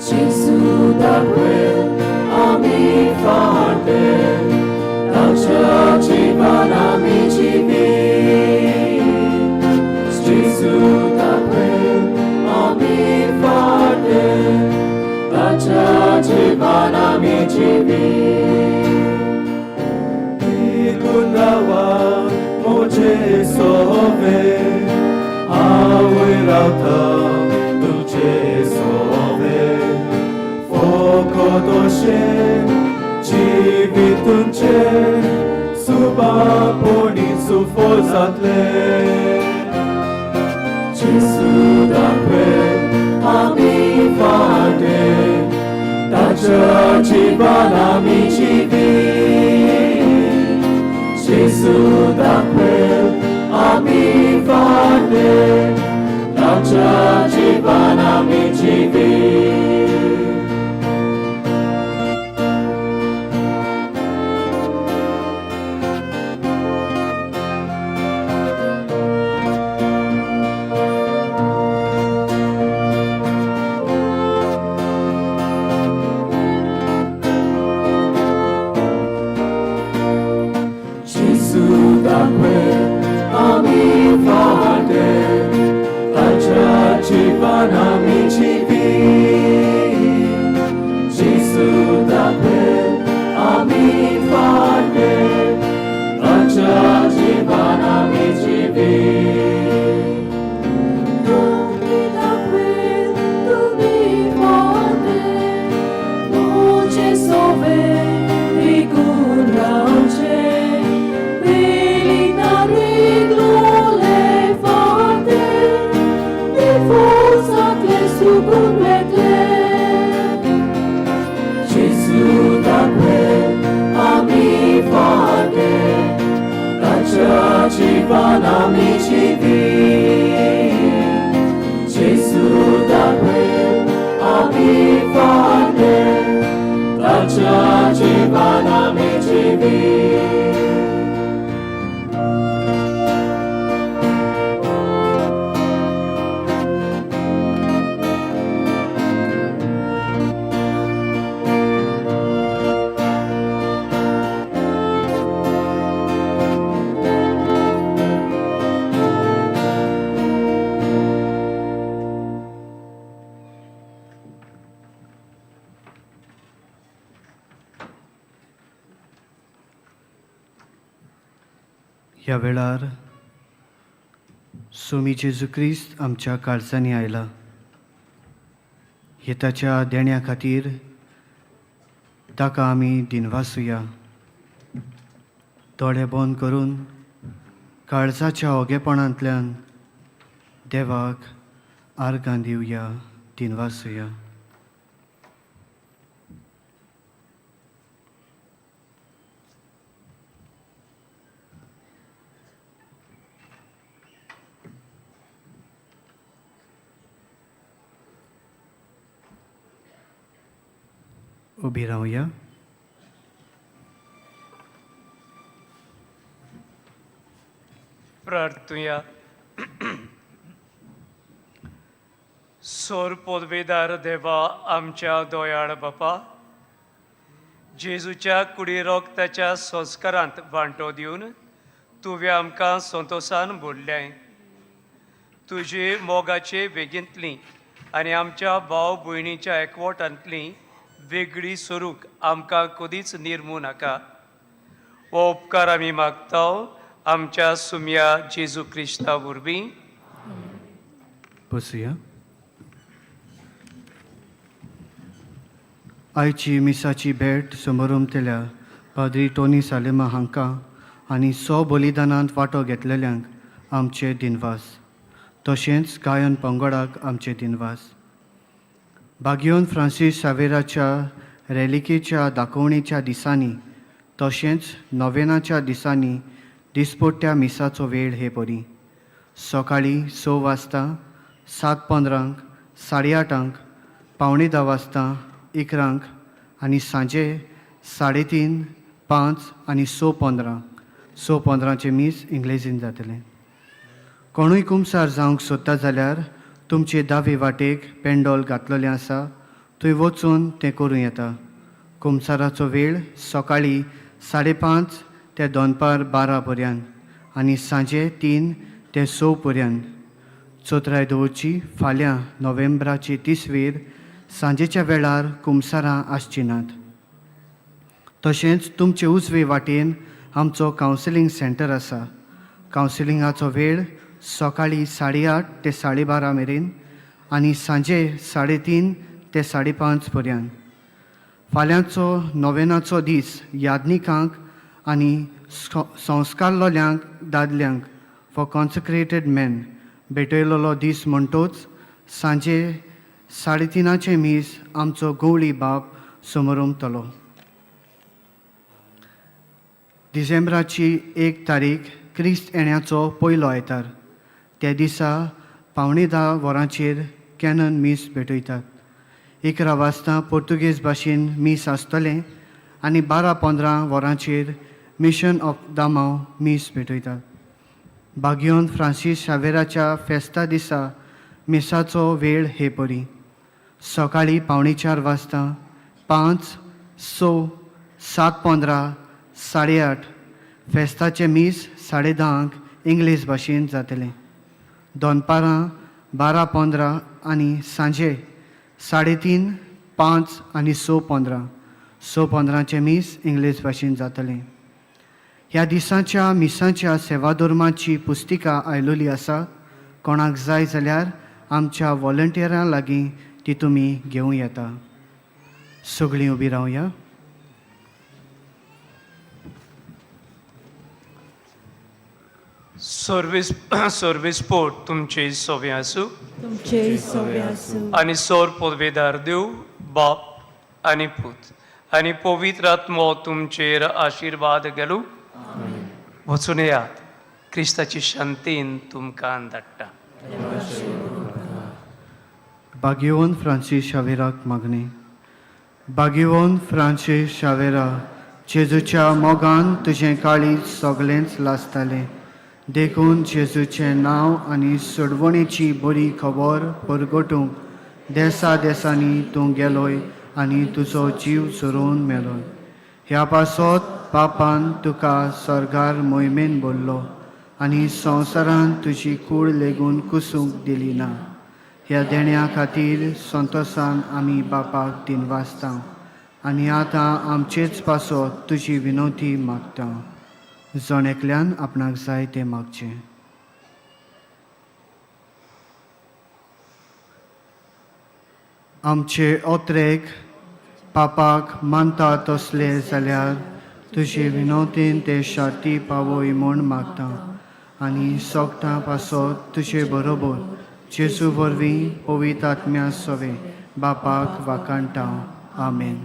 Speaker 11: Gesù da quel ami forte, ताच्या जिवान आमी जिवी. Gesù da quel ami forte, ताच्या जिवान आमी जिवी.
Speaker 12: गुलावा मोजे सोवे आवय रावता तुझे सोवे फोको दोशे जिवितुंचे सुबापोणी सुफो जातले.
Speaker 11: Gesù da quel ami forte, ताच्या जिवान आमी जिवी. Gesù da quel ami forte, ताच्या जिवान आमी जिवी. Gesù da quel ami forte, ताच्या जिवान आमी जिवी. Gesù da quel ami forte, ताच्या जिवान आमी जिवी. Gesù da quel ami forte, ताच्या जिवान आमी जिवी. Gesù da quel ami forte, ताच्या जिवान आमी जिवी.
Speaker 5: ह्या वेळार सोमी जेजू क्रिस्त आमच्या काळजांनी आयला. हे ताच्या देण्या खातीर ताका आमी दिनवासुया. दोळे बंद करून काळजाच्या ओगेपणांतल्यान देवाक आर्गां दिवया, दिनवासुया. उबी रावया.
Speaker 2: प्रार्थुया. सोर पोदवेदार देवा आमच्या दोयाळ बापा, जेजूच्या कुडी रोगताच्या संस्कारांत वांटो दिवन तुवें आमकां संतोसान भरलें. तुजे मोगाचे वेगेंतली आनी आमच्या भाव भयणीच्या एकवटांतली वेगळी स्वरूप आमकां कदीच निर्मू नाका. हो उपकार आमी मागता आमच्या सुम्या जेजू क्रिस्ता वरवीं.
Speaker 5: बसुया. आयची मिसाची भेट समोरमतल्या पाद्री टोनी सालेमा हांकां आनी सो बलिदानांत वांटो घेतलेल्यांक आमचे दिनवास, तशेंच गायन पंगडाक आमचे दिनवास. बागियोन फ्रांसीस सावेराच्या रेलिकेच्या दाखोवणेच्या दिसांनी तशेंच नोवेनाच्या दिसांनी दिसपट्ट्या मिसाचो वेळ हे परी सकाळीं 6 वाजता, 7:15, 8:30, 9:45 वाजता, 11 आनी सांजे 3:30, 5 आनी 6:15. 6:15 मीस इंग्लेजीन जातलें. कोणूय कुमसार जावंक सोदता जाल्यार तुमचे दावे वाटेक पेंडोल घातलेलें आसा, थंय वचून तें करूं येता. कुमसाराचो वेळ सकाळीं 5:30 ते दनपार 12 पर्यंत आनी सांजे 3 ते 6 पर्यंत. चोत्राय दवरची फाल्यां नोव्हेंबराची 30वेर सांजेच्या वेळार कुमसारां आसचीं नात. तशेंच तुमचे उजवे वाटेन आमचो कावन्सिलींग सेंटर आसा. कावन्सिलिंगाचो वेळ सकाळीं 8:30 ते 12:30 मेरेन आनी सांजे 3:30 ते 5:30 पर्यंत. फाल्यांचो नोवेनाचो दीस याज्ञिकांक आनी संस्कारलोल्यांक दादल्यांक फॉर कॉन्सक्रेटेड मॅन भेटयलेलो दीस म्हणटोच सांजे 3:30 मीस आमचो गवळी बाप समरमतलो. डिसेंबराची 1 तारीख क्रिस्त येण्याचो पयलो आयतार. त्या दिसा 9:45 वरांचेर कॅनन मीस भेटयतात. 11 वाजता पोर्तुगेज भाशेन मीस आसतलें आनी 12:15 वरांचेर mission of Daman miss भेटयतात. बागियोन Francis शावेराच्या फेस्ता दिसा मिसाचो वेळ हे परी सकाळीं 3:45 वाजता, 5, 6, 7:15, 8:30. फेस्ताचें मीस 10:30 इंग्लीश भाशेन जातलें. दनपारां 12:15 आनी सांजे 3:30, 5 आनी 6:15. 6:15 मीस इंग्लीश भाशेन जातलें. ह्या दिसाच्या मिसाच्या सेवाधर्माची पुस्तिका आयलोली आसा. कोणाक जाय जाल्यार आमच्या वॉलंटियरां लागीं ती तुमी घेवं येता. सगळीं उबी रावया.
Speaker 2: सर्वीस सर्वीस पोट तुमचे सोवे आसूं,
Speaker 10: तुमचे सोवे आसूं.
Speaker 2: आनी सोर पदवेदार देव बाप आनी पूत आनी पवित्र आत्मो तुमचेर आशिर्वाद घालूं. वचून येयात, क्रिस्ताची शांतीन तुमकां धाडटा.
Speaker 5: बागियोन फ्रांसीस शावेराक मागणें. बागियोन फ्रांसीस शावेरा, जेजूच्या मोगान तुजें काळीज सगळेंच लासतालें, देखून जेजूचें नांव आनी सोडवणेची बरी खबर परगटूंक देसा देसांनी तूं गेलोय आनी तुजो जीव सोरोवन मेलोय. ह्या पासत पापान तुका सर्गार मोहिमेन भरलो आनी संवसारान तुजी कूड लेगून कुसूंक दिली ना. ह्या देण्या खातीर संतोसान आमी बापाक दिनवासता आनी आतां आमचेच पासत तुजी विनवती मागता. जण एकल्यान आपणाक जाय तें मागचें. आमचे ओत्रेक पापाक मानता तसले जाल्यार तुजे विनवतीन ते शाती पावय म्हूण मागता आनी सोगटां पासत तुजे बरोबर जेजू वरवीं पवित्र आत्म्या सवे बापाक वाखाणटा. आमेन.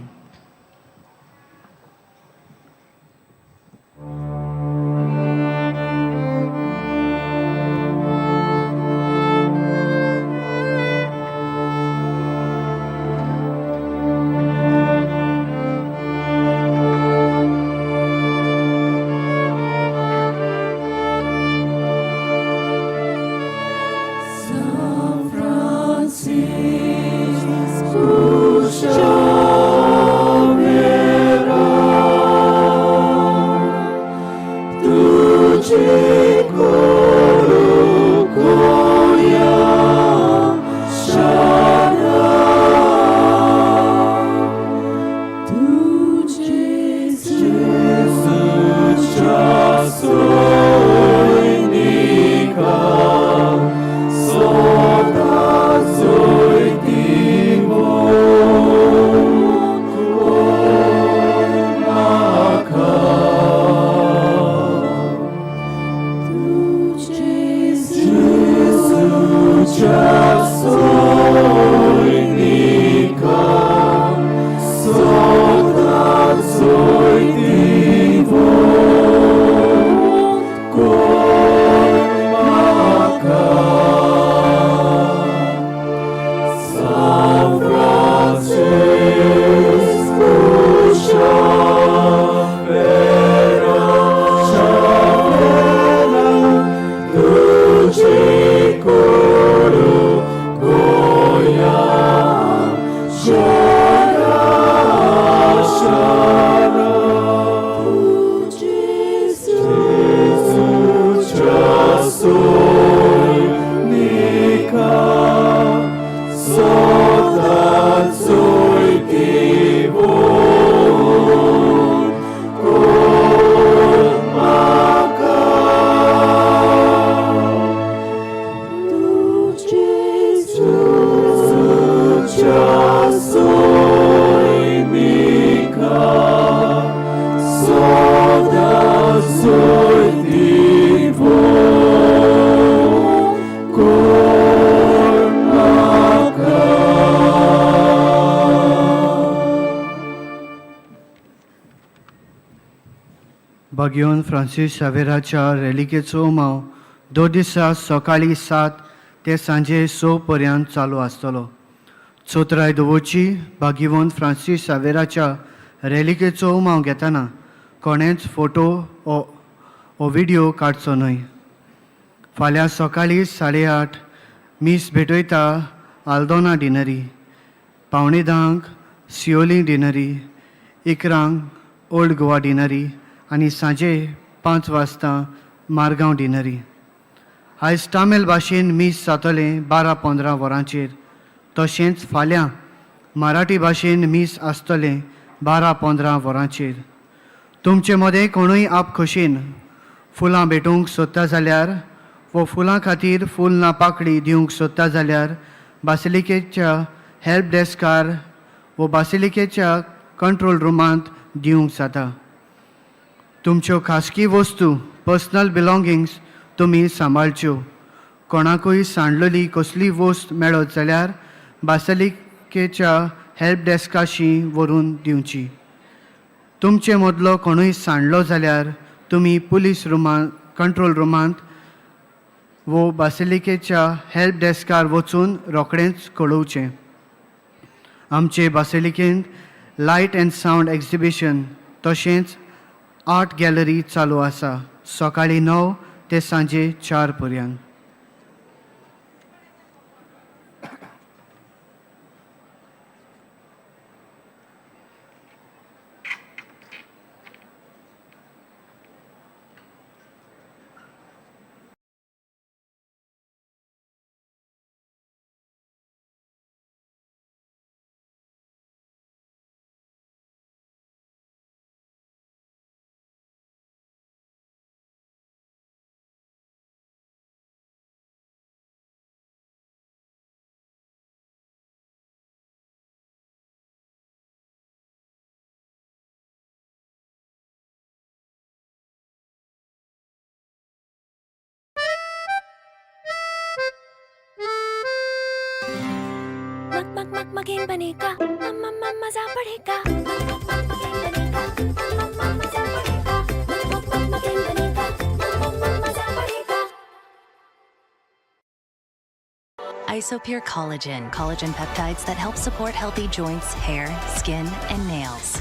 Speaker 11: San Francisco.
Speaker 5: बागयोन फ्रांसीस शावेराच्या रेलिकेचो उमाव दर दिसा सकाळीं 7 ते सांजे 6 पर्यंत चालू आसतलो. चोत्राय दवरची भागीवन फ्रांसीस शावेराच्या रेलिकेचो उमाव घेतना कोणेंच फोटो ओ व्हिडियो काडचो न्हय. फाल्यां सकाळीं 8:30 मीस भेटयता Aldona deanery, 9:45 Siolim deanery, 11 old Goa deanery आनी सांजे 5 वाजता मारगांव डिनरी. आयज तामीळ भाशेन मीस जातलें 12:15 वरांचेर. तशेंच फाल्यां मराठी भाशेन मीस आसतलें 12:15 वरांचेर. तुमचे मदें कोणूय आप खोशेन फुलां भेटोवंक सोदता जाल्यार वो फुलां खातीर फूल ना पाकळी दिवंक सोदता जाल्यार बासिलिकेच्या हेल्प डेस्कार वो बासिलिकेच्या कंट्रोल रुमांत दिवंक जाता. तुमच्यो खासगी वस्तू पर्सनल बिलोंगिंग्स तुमी सांबाळच्यो. कोणाकूय सांडलेली कसली वस्त मेळत जाल्यार बासिलिकेच्या हेल्प डेस्काशी व्हरून दिवची. तुमचे मदलो कोणूय सांडलो जाल्यार तुमी पुलीस रुमांत कंट्रोल रुमांत वो बासिलिकेच्या हेल्प डेस्कार वचून रोखडेंच कळोवचें. आमचे बासिलिकेंत लायट अँड सावंड एक्झिबिशन तशेंच आर्ट गॅलरी चालू आसा सकाळीं 9 ते सांजे 4 पर्यंत.
Speaker 13: मकीन बनेगा, मम्मा मम्मा मजा पड़ेगा। मकीन बनेगा, मम्मा मजा पड़ेगा। मकीन बनेगा, मम्मा मजा पड़ेगा।
Speaker 14: Isopure Collagen, collagen peptides that help support healthy joints, hair, skin and nails.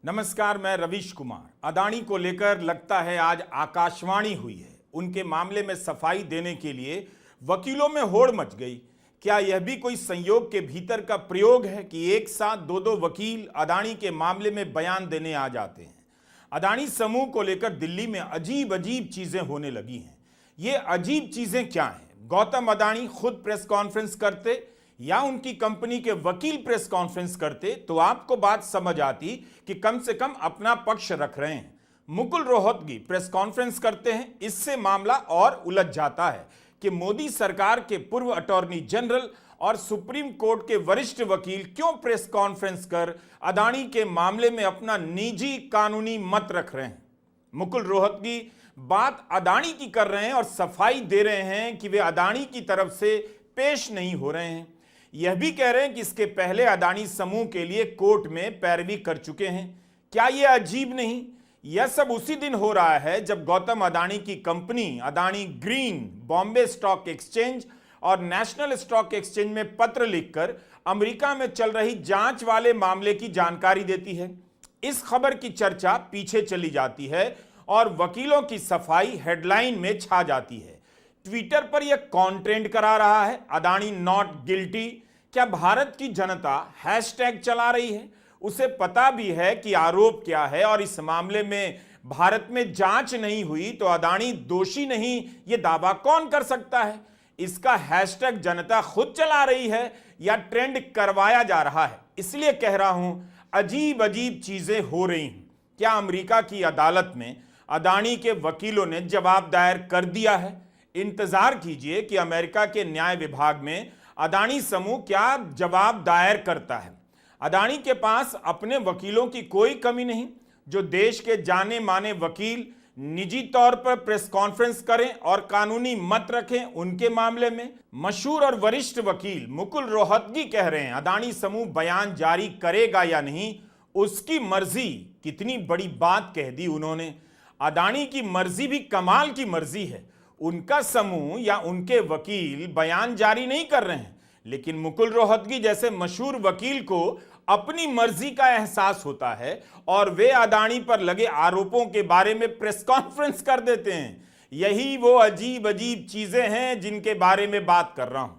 Speaker 15: नमस्कार, मैं रवीश कुमार। अदानी को लेकर लगता है आज आकाशवाणी हुई है। उनके मामले में सफाई देने के लिए वकीलों में होड़ मच गई। क्या यह भी कोई संयोग के भीतर का प्रयोग है कि एक साथ 2-2 वकील अदानी के मामले में बयान देने आ जाते हैं? अदानी समूह को लेकर दिल्ली में अजीब अजीब चीजें होने लगी हैं। ये अजीब चीजें क्या हैं? गौतम अदानी खुद प्रेस कॉन्फ्रेंस करते या उनकी कंपनी के वकील प्रेस कॉन्फ्रेंस करते तो आपको बात समझ आती कि कम से कम अपना पक्ष रख रहे हैं। मुकुल रोहतगी प्रेस कॉन्फ्रेंस करते हैं, इससे मामला और उलझ जाता है कि मोदी सरकार के पूर्व अटॉर्नी जनरल और सुप्रीम कोर्ट के वरिष्ठ वकील क्यों प्रेस कॉन्फ्रेंस कर अदानी के मामले में अपना निजी कानूनी मत रख रहे हैं। मुकुल रोहतगी बात अदानी की कर रहे हैं और सफाई दे रहे हैं कि वे अदानी की तरफ से पेश नहीं हो रहे हैं। यह भी कह रहे हैं कि इसके पहले अदानी समूह के लिए कोर्ट में पैरवी कर चुके हैं। क्या यह अजीब नहीं? यह सब उसी दिन हो रहा है जब गौतम अदानी की company Adani green Bombay stock exchange और नेशनल स्टॉक एक्सचेंज में पत्र लिखकर अमेरिका में चल रही जांच वाले मामले की जानकारी देती है। इस खबर की चर्चा पीछे चली जाती है और वकीलों की सफाई हेडलाइन में छा जाती है। ट्विटर पर यह कौन ट्रेंड करा रहा है, अदानी not guilty? क्या भारत की जनता हैशटैग चला रही है? उसे पता भी है कि आरोप क्या है और इस मामले में भारत में जांच नहीं हुई तो अदानी दोषी नहीं, यह दावा कौन कर सकता है? इसका हैशटैग जनता खुद चला रही है या ट्रेंड करवाया जा रहा है? इसलिए कह रहा हूं, अजीब अजीब चीजें हो रही हैं। क्या अमेरिका की अदालत में अदानी के वकीलों ने जवाब दायर कर दिया है? इंतजार कीजिए कि अमेरिका के न्याय विभाग में अदानी समूह क्या जवाब दायर करता है। अदानी के पास अपने वकीलों की कोई कमी नहीं, जो देश के जाने माने वकील निजी तौर पर प्रेस कॉन्फ्रेंस करें और कानूनी मत रखें उनके मामले में। मशहूर और वरिष्ठ वकील मुकुल रोहतगी कह रहे हैं अदानी समूह बयान जारी करेगा या नहीं उसकी मर्जी। कितनी बड़ी बात कह दी उन्होंने। अदानी की मर्जी भी कमाल की मर्जी है। उनका समूह या उनके वकील बयान जारी नहीं कर रहे हैं, लेकिन मुकुल रोहतगी जैसे मशहूर वकील को अपनी मर्जी का एहसास होता है और वे अदानी पर लगे आरोपों के बारे में प्रेस कॉन्फ्रेंस कर देते हैं। यही वो अजीब अजीब चीजें हैं जिनके बारे में बात कर रहा हूं।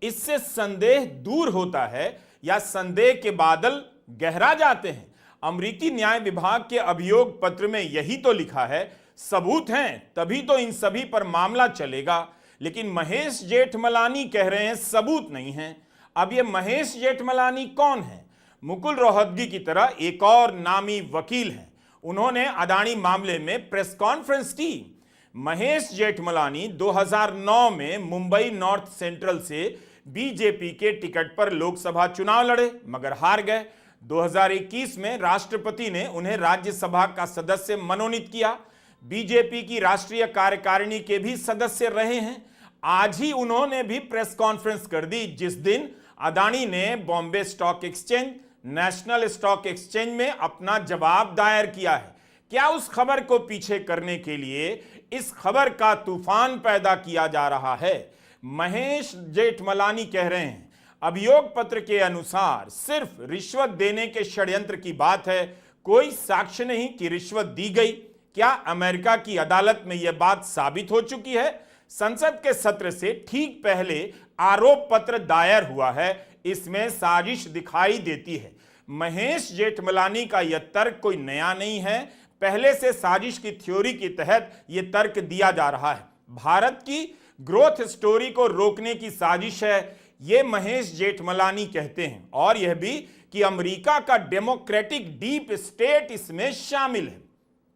Speaker 15: इससे संदेह दूर होता है या संदेह के बादल गहरा जाते हैं। अमेरिकी न्याय विभाग के अभियोग पत्र में यही तो लिखा है, सबूत हैं तभी तो इन सभी पर मामला चलेगा। लेकिन महेश जेठमलानी कह रहे हैं सबूत नहीं हैं। अब ये महेश जेठमलानी कौन है? मुकुल रोहतगी की तरह एक और नामी वकील हैं। उन्होंने अदानी मामले में प्रेस कॉन्फ्रेंस की। महेश जेठमलानी 2009 में मुंबई नॉर्थ सेंट्रल से बीजेपी के टिकट पर लोकसभा चुनाव लड़े, मगर हार गए। 2021 में राष्ट्रपति ने उन्हें राज्यसभा का सदस्य मनोनीत किया। बीजेपी की राष्ट्रीय कार्यकारिणी के भी सदस्य रहे हैं। आज ही उन्होंने भी प्रेस कॉन्फ्रेंस कर दी, जिस दिन अदानी ने Bombay stock exchange, national stock exchange में अपना जवाब दायर किया है। क्या उस खबर को पीछे करने के लिए इस खबर का तूफान पैदा किया जा रहा है? महेश जेठमलानी कह रहे हैं अभियोग पत्र के अनुसार सिर्फ रिश्वत देने के षड्यंत्र की बात है, कोई साक्ष्य नहीं कि रिश्वत दी गई। क्या अमेरिका की अदालत में यह बात साबित हो चुकी है? संसद के सत्र से ठीक पहले आरोप पत्र दायर हुआ है, इसमें साजिश दिखाई देती है। महेश जेठमलानी का यह तर्क कोई नया नहीं है, पहले से साजिश की थ्योरी के तहत यह तर्क दिया जा रहा है। भारत की ग्रोथ स्टोरी को रोकने की साजिश है, यह महेश जेठमलानी कहते हैं। और यह भी कि अमेरिका का डेमोक्रेटिक डीप स्टेट इसमें शामिल है।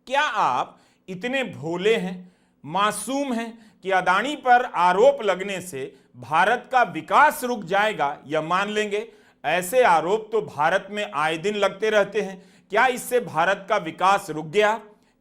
Speaker 15: क्या आप इतने भोले हैं, मासूम हैं कि अदानी पर आरोप लगने से भारत का विकास रुक जाएगा यह मान लेंगे? ऐसे आरोप तो भारत में आए दिन लगते रहते हैं। क्या इससे भारत का विकास रुक गया?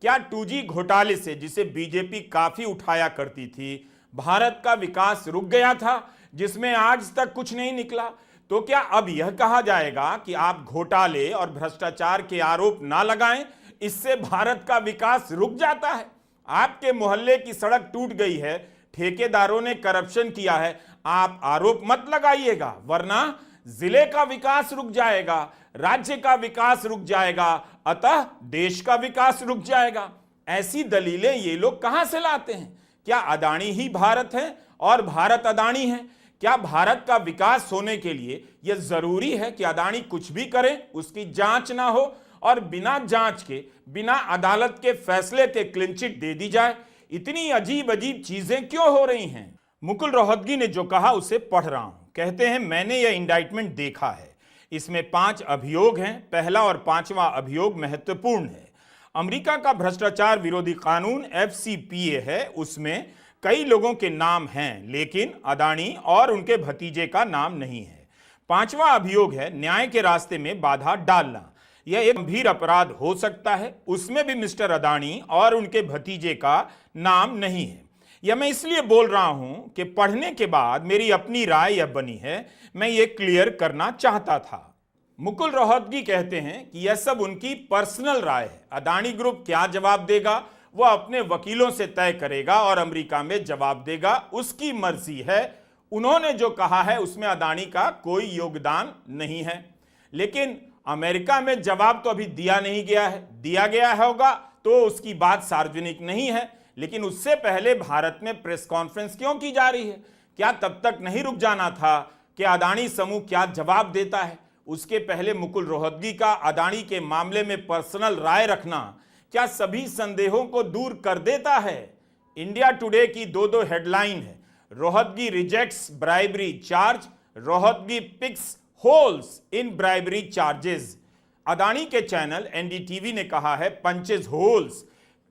Speaker 15: क्या 2G घोटाले से, जिसे बीजेपी काफी उठाया करती थी, भारत का विकास रुक गया था, जिसमें आज तक कुछ नहीं निकला? तो क्या अब यह कहा जाएगा कि आप घोटाले और भ्रष्टाचार के आरोप ना लगाएं, इससे भारत का विकास रुक जाता है? आपके मोहल्ले की सड़क टूट गई है, ठेकेदारों ने करप्शन किया है, आप आरोप मत लगाइएगा, वरना जिले का विकास रुक जाएगा, राज्य का विकास रुक जाएगा, अतः देश का विकास रुक जाएगा। ऐसी दलीलें ये लोग कहां से लाते हैं? क्या अदानी ही भारत है और भारत अदानी है? क्या भारत का विकास होने के लिए यह जरूरी है कि अदानी कुछ भी करे, उसकी जांच ना हो और बिना जांच के, बिना अदालत के फैसले के क्लीन चिट दे दी जाए? इतनी अजीब अजीब चीजें क्यों हो रही हैं? मुकुल रोहतगी ने जो कहा उसे पढ़ रहा हूं। कहते हैं, मैंने यह इंडाइटमेंट देखा है, इसमें 5 अभियोग हैं। पहला और 5वां अभियोग महत्वपूर्ण है। अमेरिका का भ्रष्टाचार विरोधी कानून FCPA है, उसमें कई लोगों के नाम हैं, लेकिन अदानी और उनके भतीजे का नाम नहीं है। 5वां अभियोग है न्याय के रास्ते में बाधा डालना। यह एक गंभीर अपराध हो सकता है, उसमें भी मिस्टर अदानी और उनके भतीजे का नाम नहीं है। यह मैं इसलिए बोल रहा हूं कि पढ़ने के बाद मेरी अपनी राय यह बनी है, मैं ये क्लियर करना चाहता था। मुकुल रोहतगी कहते हैं कि यह सब उनकी पर्सनल राय है। अदानी ग्रुप क्या जवाब देगा वह अपने वकीलों से तय करेगा और अमेरिका में जवाब देगा, उसकी मर्जी है। उन्होंने जो कहा है उसमें अदानी का कोई योगदान नहीं है। लेकिन अमेरिका में जवाब तो अभी दिया नहीं गया है, दिया गया होगा तो उसकी बात सार्वजनिक नहीं है। लेकिन उससे पहले भारत में प्रेस कॉन्फ्रेंस क्यों की जा रही है? क्या तब तक नहीं रुक जाना था कि अदानी समूह क्या जवाब देता है? उसके पहले मुकुल रोहतगी का अदानी के मामले में पर्सनल राय रखना क्या सभी संदेहों को दूर कर देता है? इंडिया टुडे की 2-2 headline Hai, Rohatgi rejects bribery charge, Rohatgi picks holes in bribery charges. Adani K channel NDTV ने कहा है punches holes.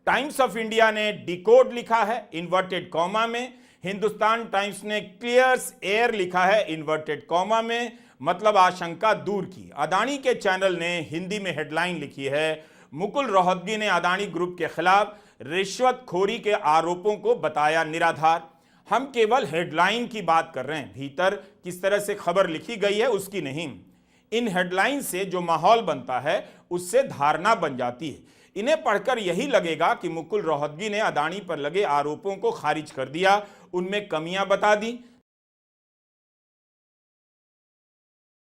Speaker 15: Times of India ने डिकोड लिखा है इन्वर्टेड कॉमा में। हिंदुस्तान टाइम्स ने क्लियर्स एयर लिखा है इन्वर्टेड कॉमा में, मतलब आशंका दूर की। अदानी के चैनल ने हिंदी में हेडलाइन लिखी है, मुकुल रोहतगी ने अदानी ग्रुप के खिलाफ रिश्वतखोरी के आरोपों को बताया निराधार। हम केवल हेडलाइन की बात कर रहे हैं, भीतर किस तरह से खबर लिखी गई है उसकी नहीं। इन हेडलाइन से जो माहौल बनता है उससे धारणा बन जाती है। इन्हें पढ़कर यही लगेगा कि मुकुल रोहतगी ने अदानी पर लगे आरोपों को खारिज कर दिया, उनमें कमियां बता दी।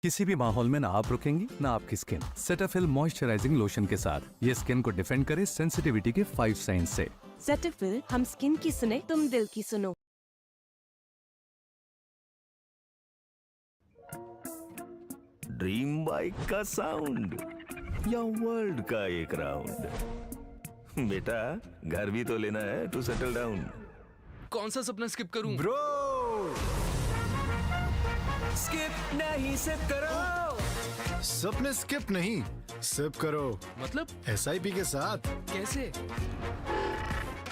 Speaker 16: किसी भी माहौल में ना आप रुकेंगी ना आपकी skin. Cetaphil moisturising lotion K साथ ये स्किन को डिफेंड करे सेंसिटिविटी के 5 साइंस से।
Speaker 17: सेटाफिल, हम स्किन की सुने, तुम दिल की सुनो।
Speaker 18: ड्रीम बाइक का साउंड या वर्ल्ड का एक राउंड, बेटा घर भी तो लेना है टू सेटल डाउन।
Speaker 19: कौन सा सपना स्किप करूं?
Speaker 18: ब्रो
Speaker 19: स्किप नहीं, सिप करो।
Speaker 20: सपने स्किप नहीं, सिप करो।
Speaker 19: मतलब?
Speaker 20: एसआईपी के साथ।
Speaker 19: कैसे?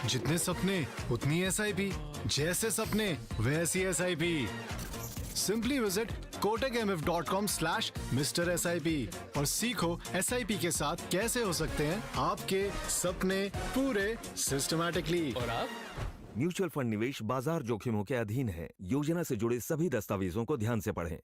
Speaker 20: जितने सपने उतनी एसआईपी, जैसे सपने वैसी SIP. Simply visit kotakmf.com/MrSIP और सीखो एसआईपी के साथ कैसे हो सकते हैं आपके सपने पूरे सिस्टमैटिकली।
Speaker 19: और आप?
Speaker 18: म्यूचुअल फंड निवेश बाजार जोखिमों के अधीन है। योजना से जुड़े सभी दस्तावेजों को ध्यान से पढ़ें।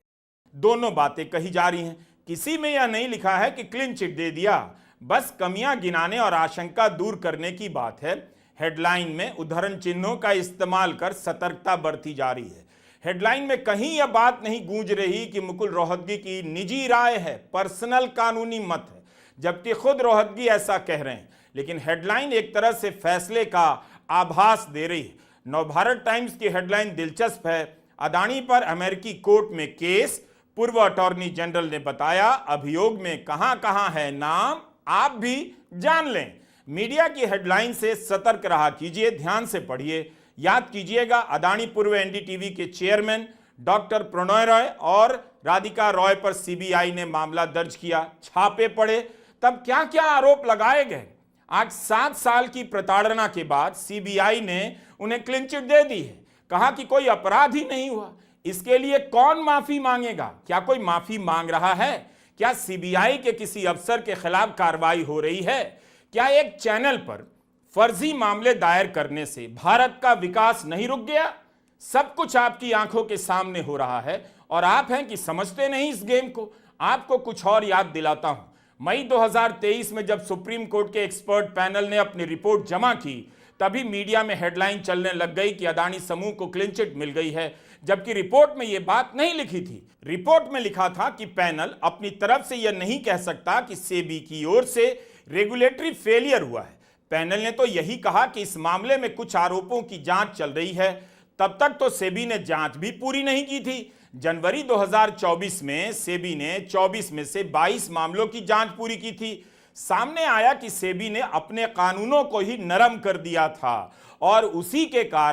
Speaker 15: दोनों बातें कही जा रही हैं। किसी में यह नहीं लिखा है कि क्लीन चिट दे दिया, बस कमियां गिनाने और आशंका दूर करने की बात है। हेडलाइन में उद्धरण चिन्हों का इस्तेमाल कर सतर्कता बरती जा रही है। हेडलाइन में कहीं यह बात नहीं गूंज रही कि मुकुल रोहतगी की निजी राय है, पर्सनल कानूनी मत है, जबकि खुद रोहतगी ऐसा कह रहे हैं। लेकिन हेडलाइन एक तरह से फैसले का आभास दे रही है। नवभारत टाइम्स की हेडलाइन दिलचस्प है। अदानी पर अमेरिकी कोर्ट में केस, पूर्व अटॉर्नी जनरल ने बताया अभियोग में कहां कहां है नाम, आप भी जान लें। मीडिया की हेडलाइन से सतर्क रहा कीजिए, ध्यान से पढ़िए। याद कीजिएगा, अदानी पूर्व एनडीटीवी के चेयरमैन डॉक्टर प्रणय रॉय और राधिका रॉय पर सीबीआई ने मामला दर्ज किया, छापे पड़े, तब क्या क्या आरोप लगाए गए। आज 7 साल की प्रताड़ना के बाद सीबीआई ने उन्हें क्लीन चिट दे दी है। कहा कि कोई अपराध ही नहीं हुआ, इसके लिए कौन माफी मांगेगा? क्या कोई माफी मांग रहा है? क्या सीबीआई के किसी अफसर के खिलाफ कार्रवाई हो रही है? क्या एक चैनल पर फर्जी मामले दायर करने से भारत का विकास नहीं रुक गया? सब कुछ आपकी आंखों के सामने हो रहा है और आप हैं कि समझते नहीं इस गेम को। आपको कुछ और याद दिलाता हूं। मई 2023 में जब supreme court K expert panel ने अपनी रिपोर्ट जमा की, तभी मीडिया में हेडलाइन चलने लग गई कि अदानी समूह को क्लीन चिट मिल गई है, जबकि रिपोर्ट में यह बात नहीं लिखी थी। रिपोर्ट में लिखा था कि पैनल अपनी तरफ से यह नहीं कह सकता कि सेबी की ओर से रेगुलेटरी फेलियर हुआ है। पैनल ने तो यही कहा कि इस मामले में कुछ आरोपों की जांच चल रही है। तब तक तो सेबी ने जांच भी पूरी नहीं की थी। जनवरी 2024 में सेबी ने 24 में से 22 मामलों की जांच पूरी की थी। सामने आया कि सेबी ने अपने कानूनों को ही नरम कर दिया था और उसी के कारण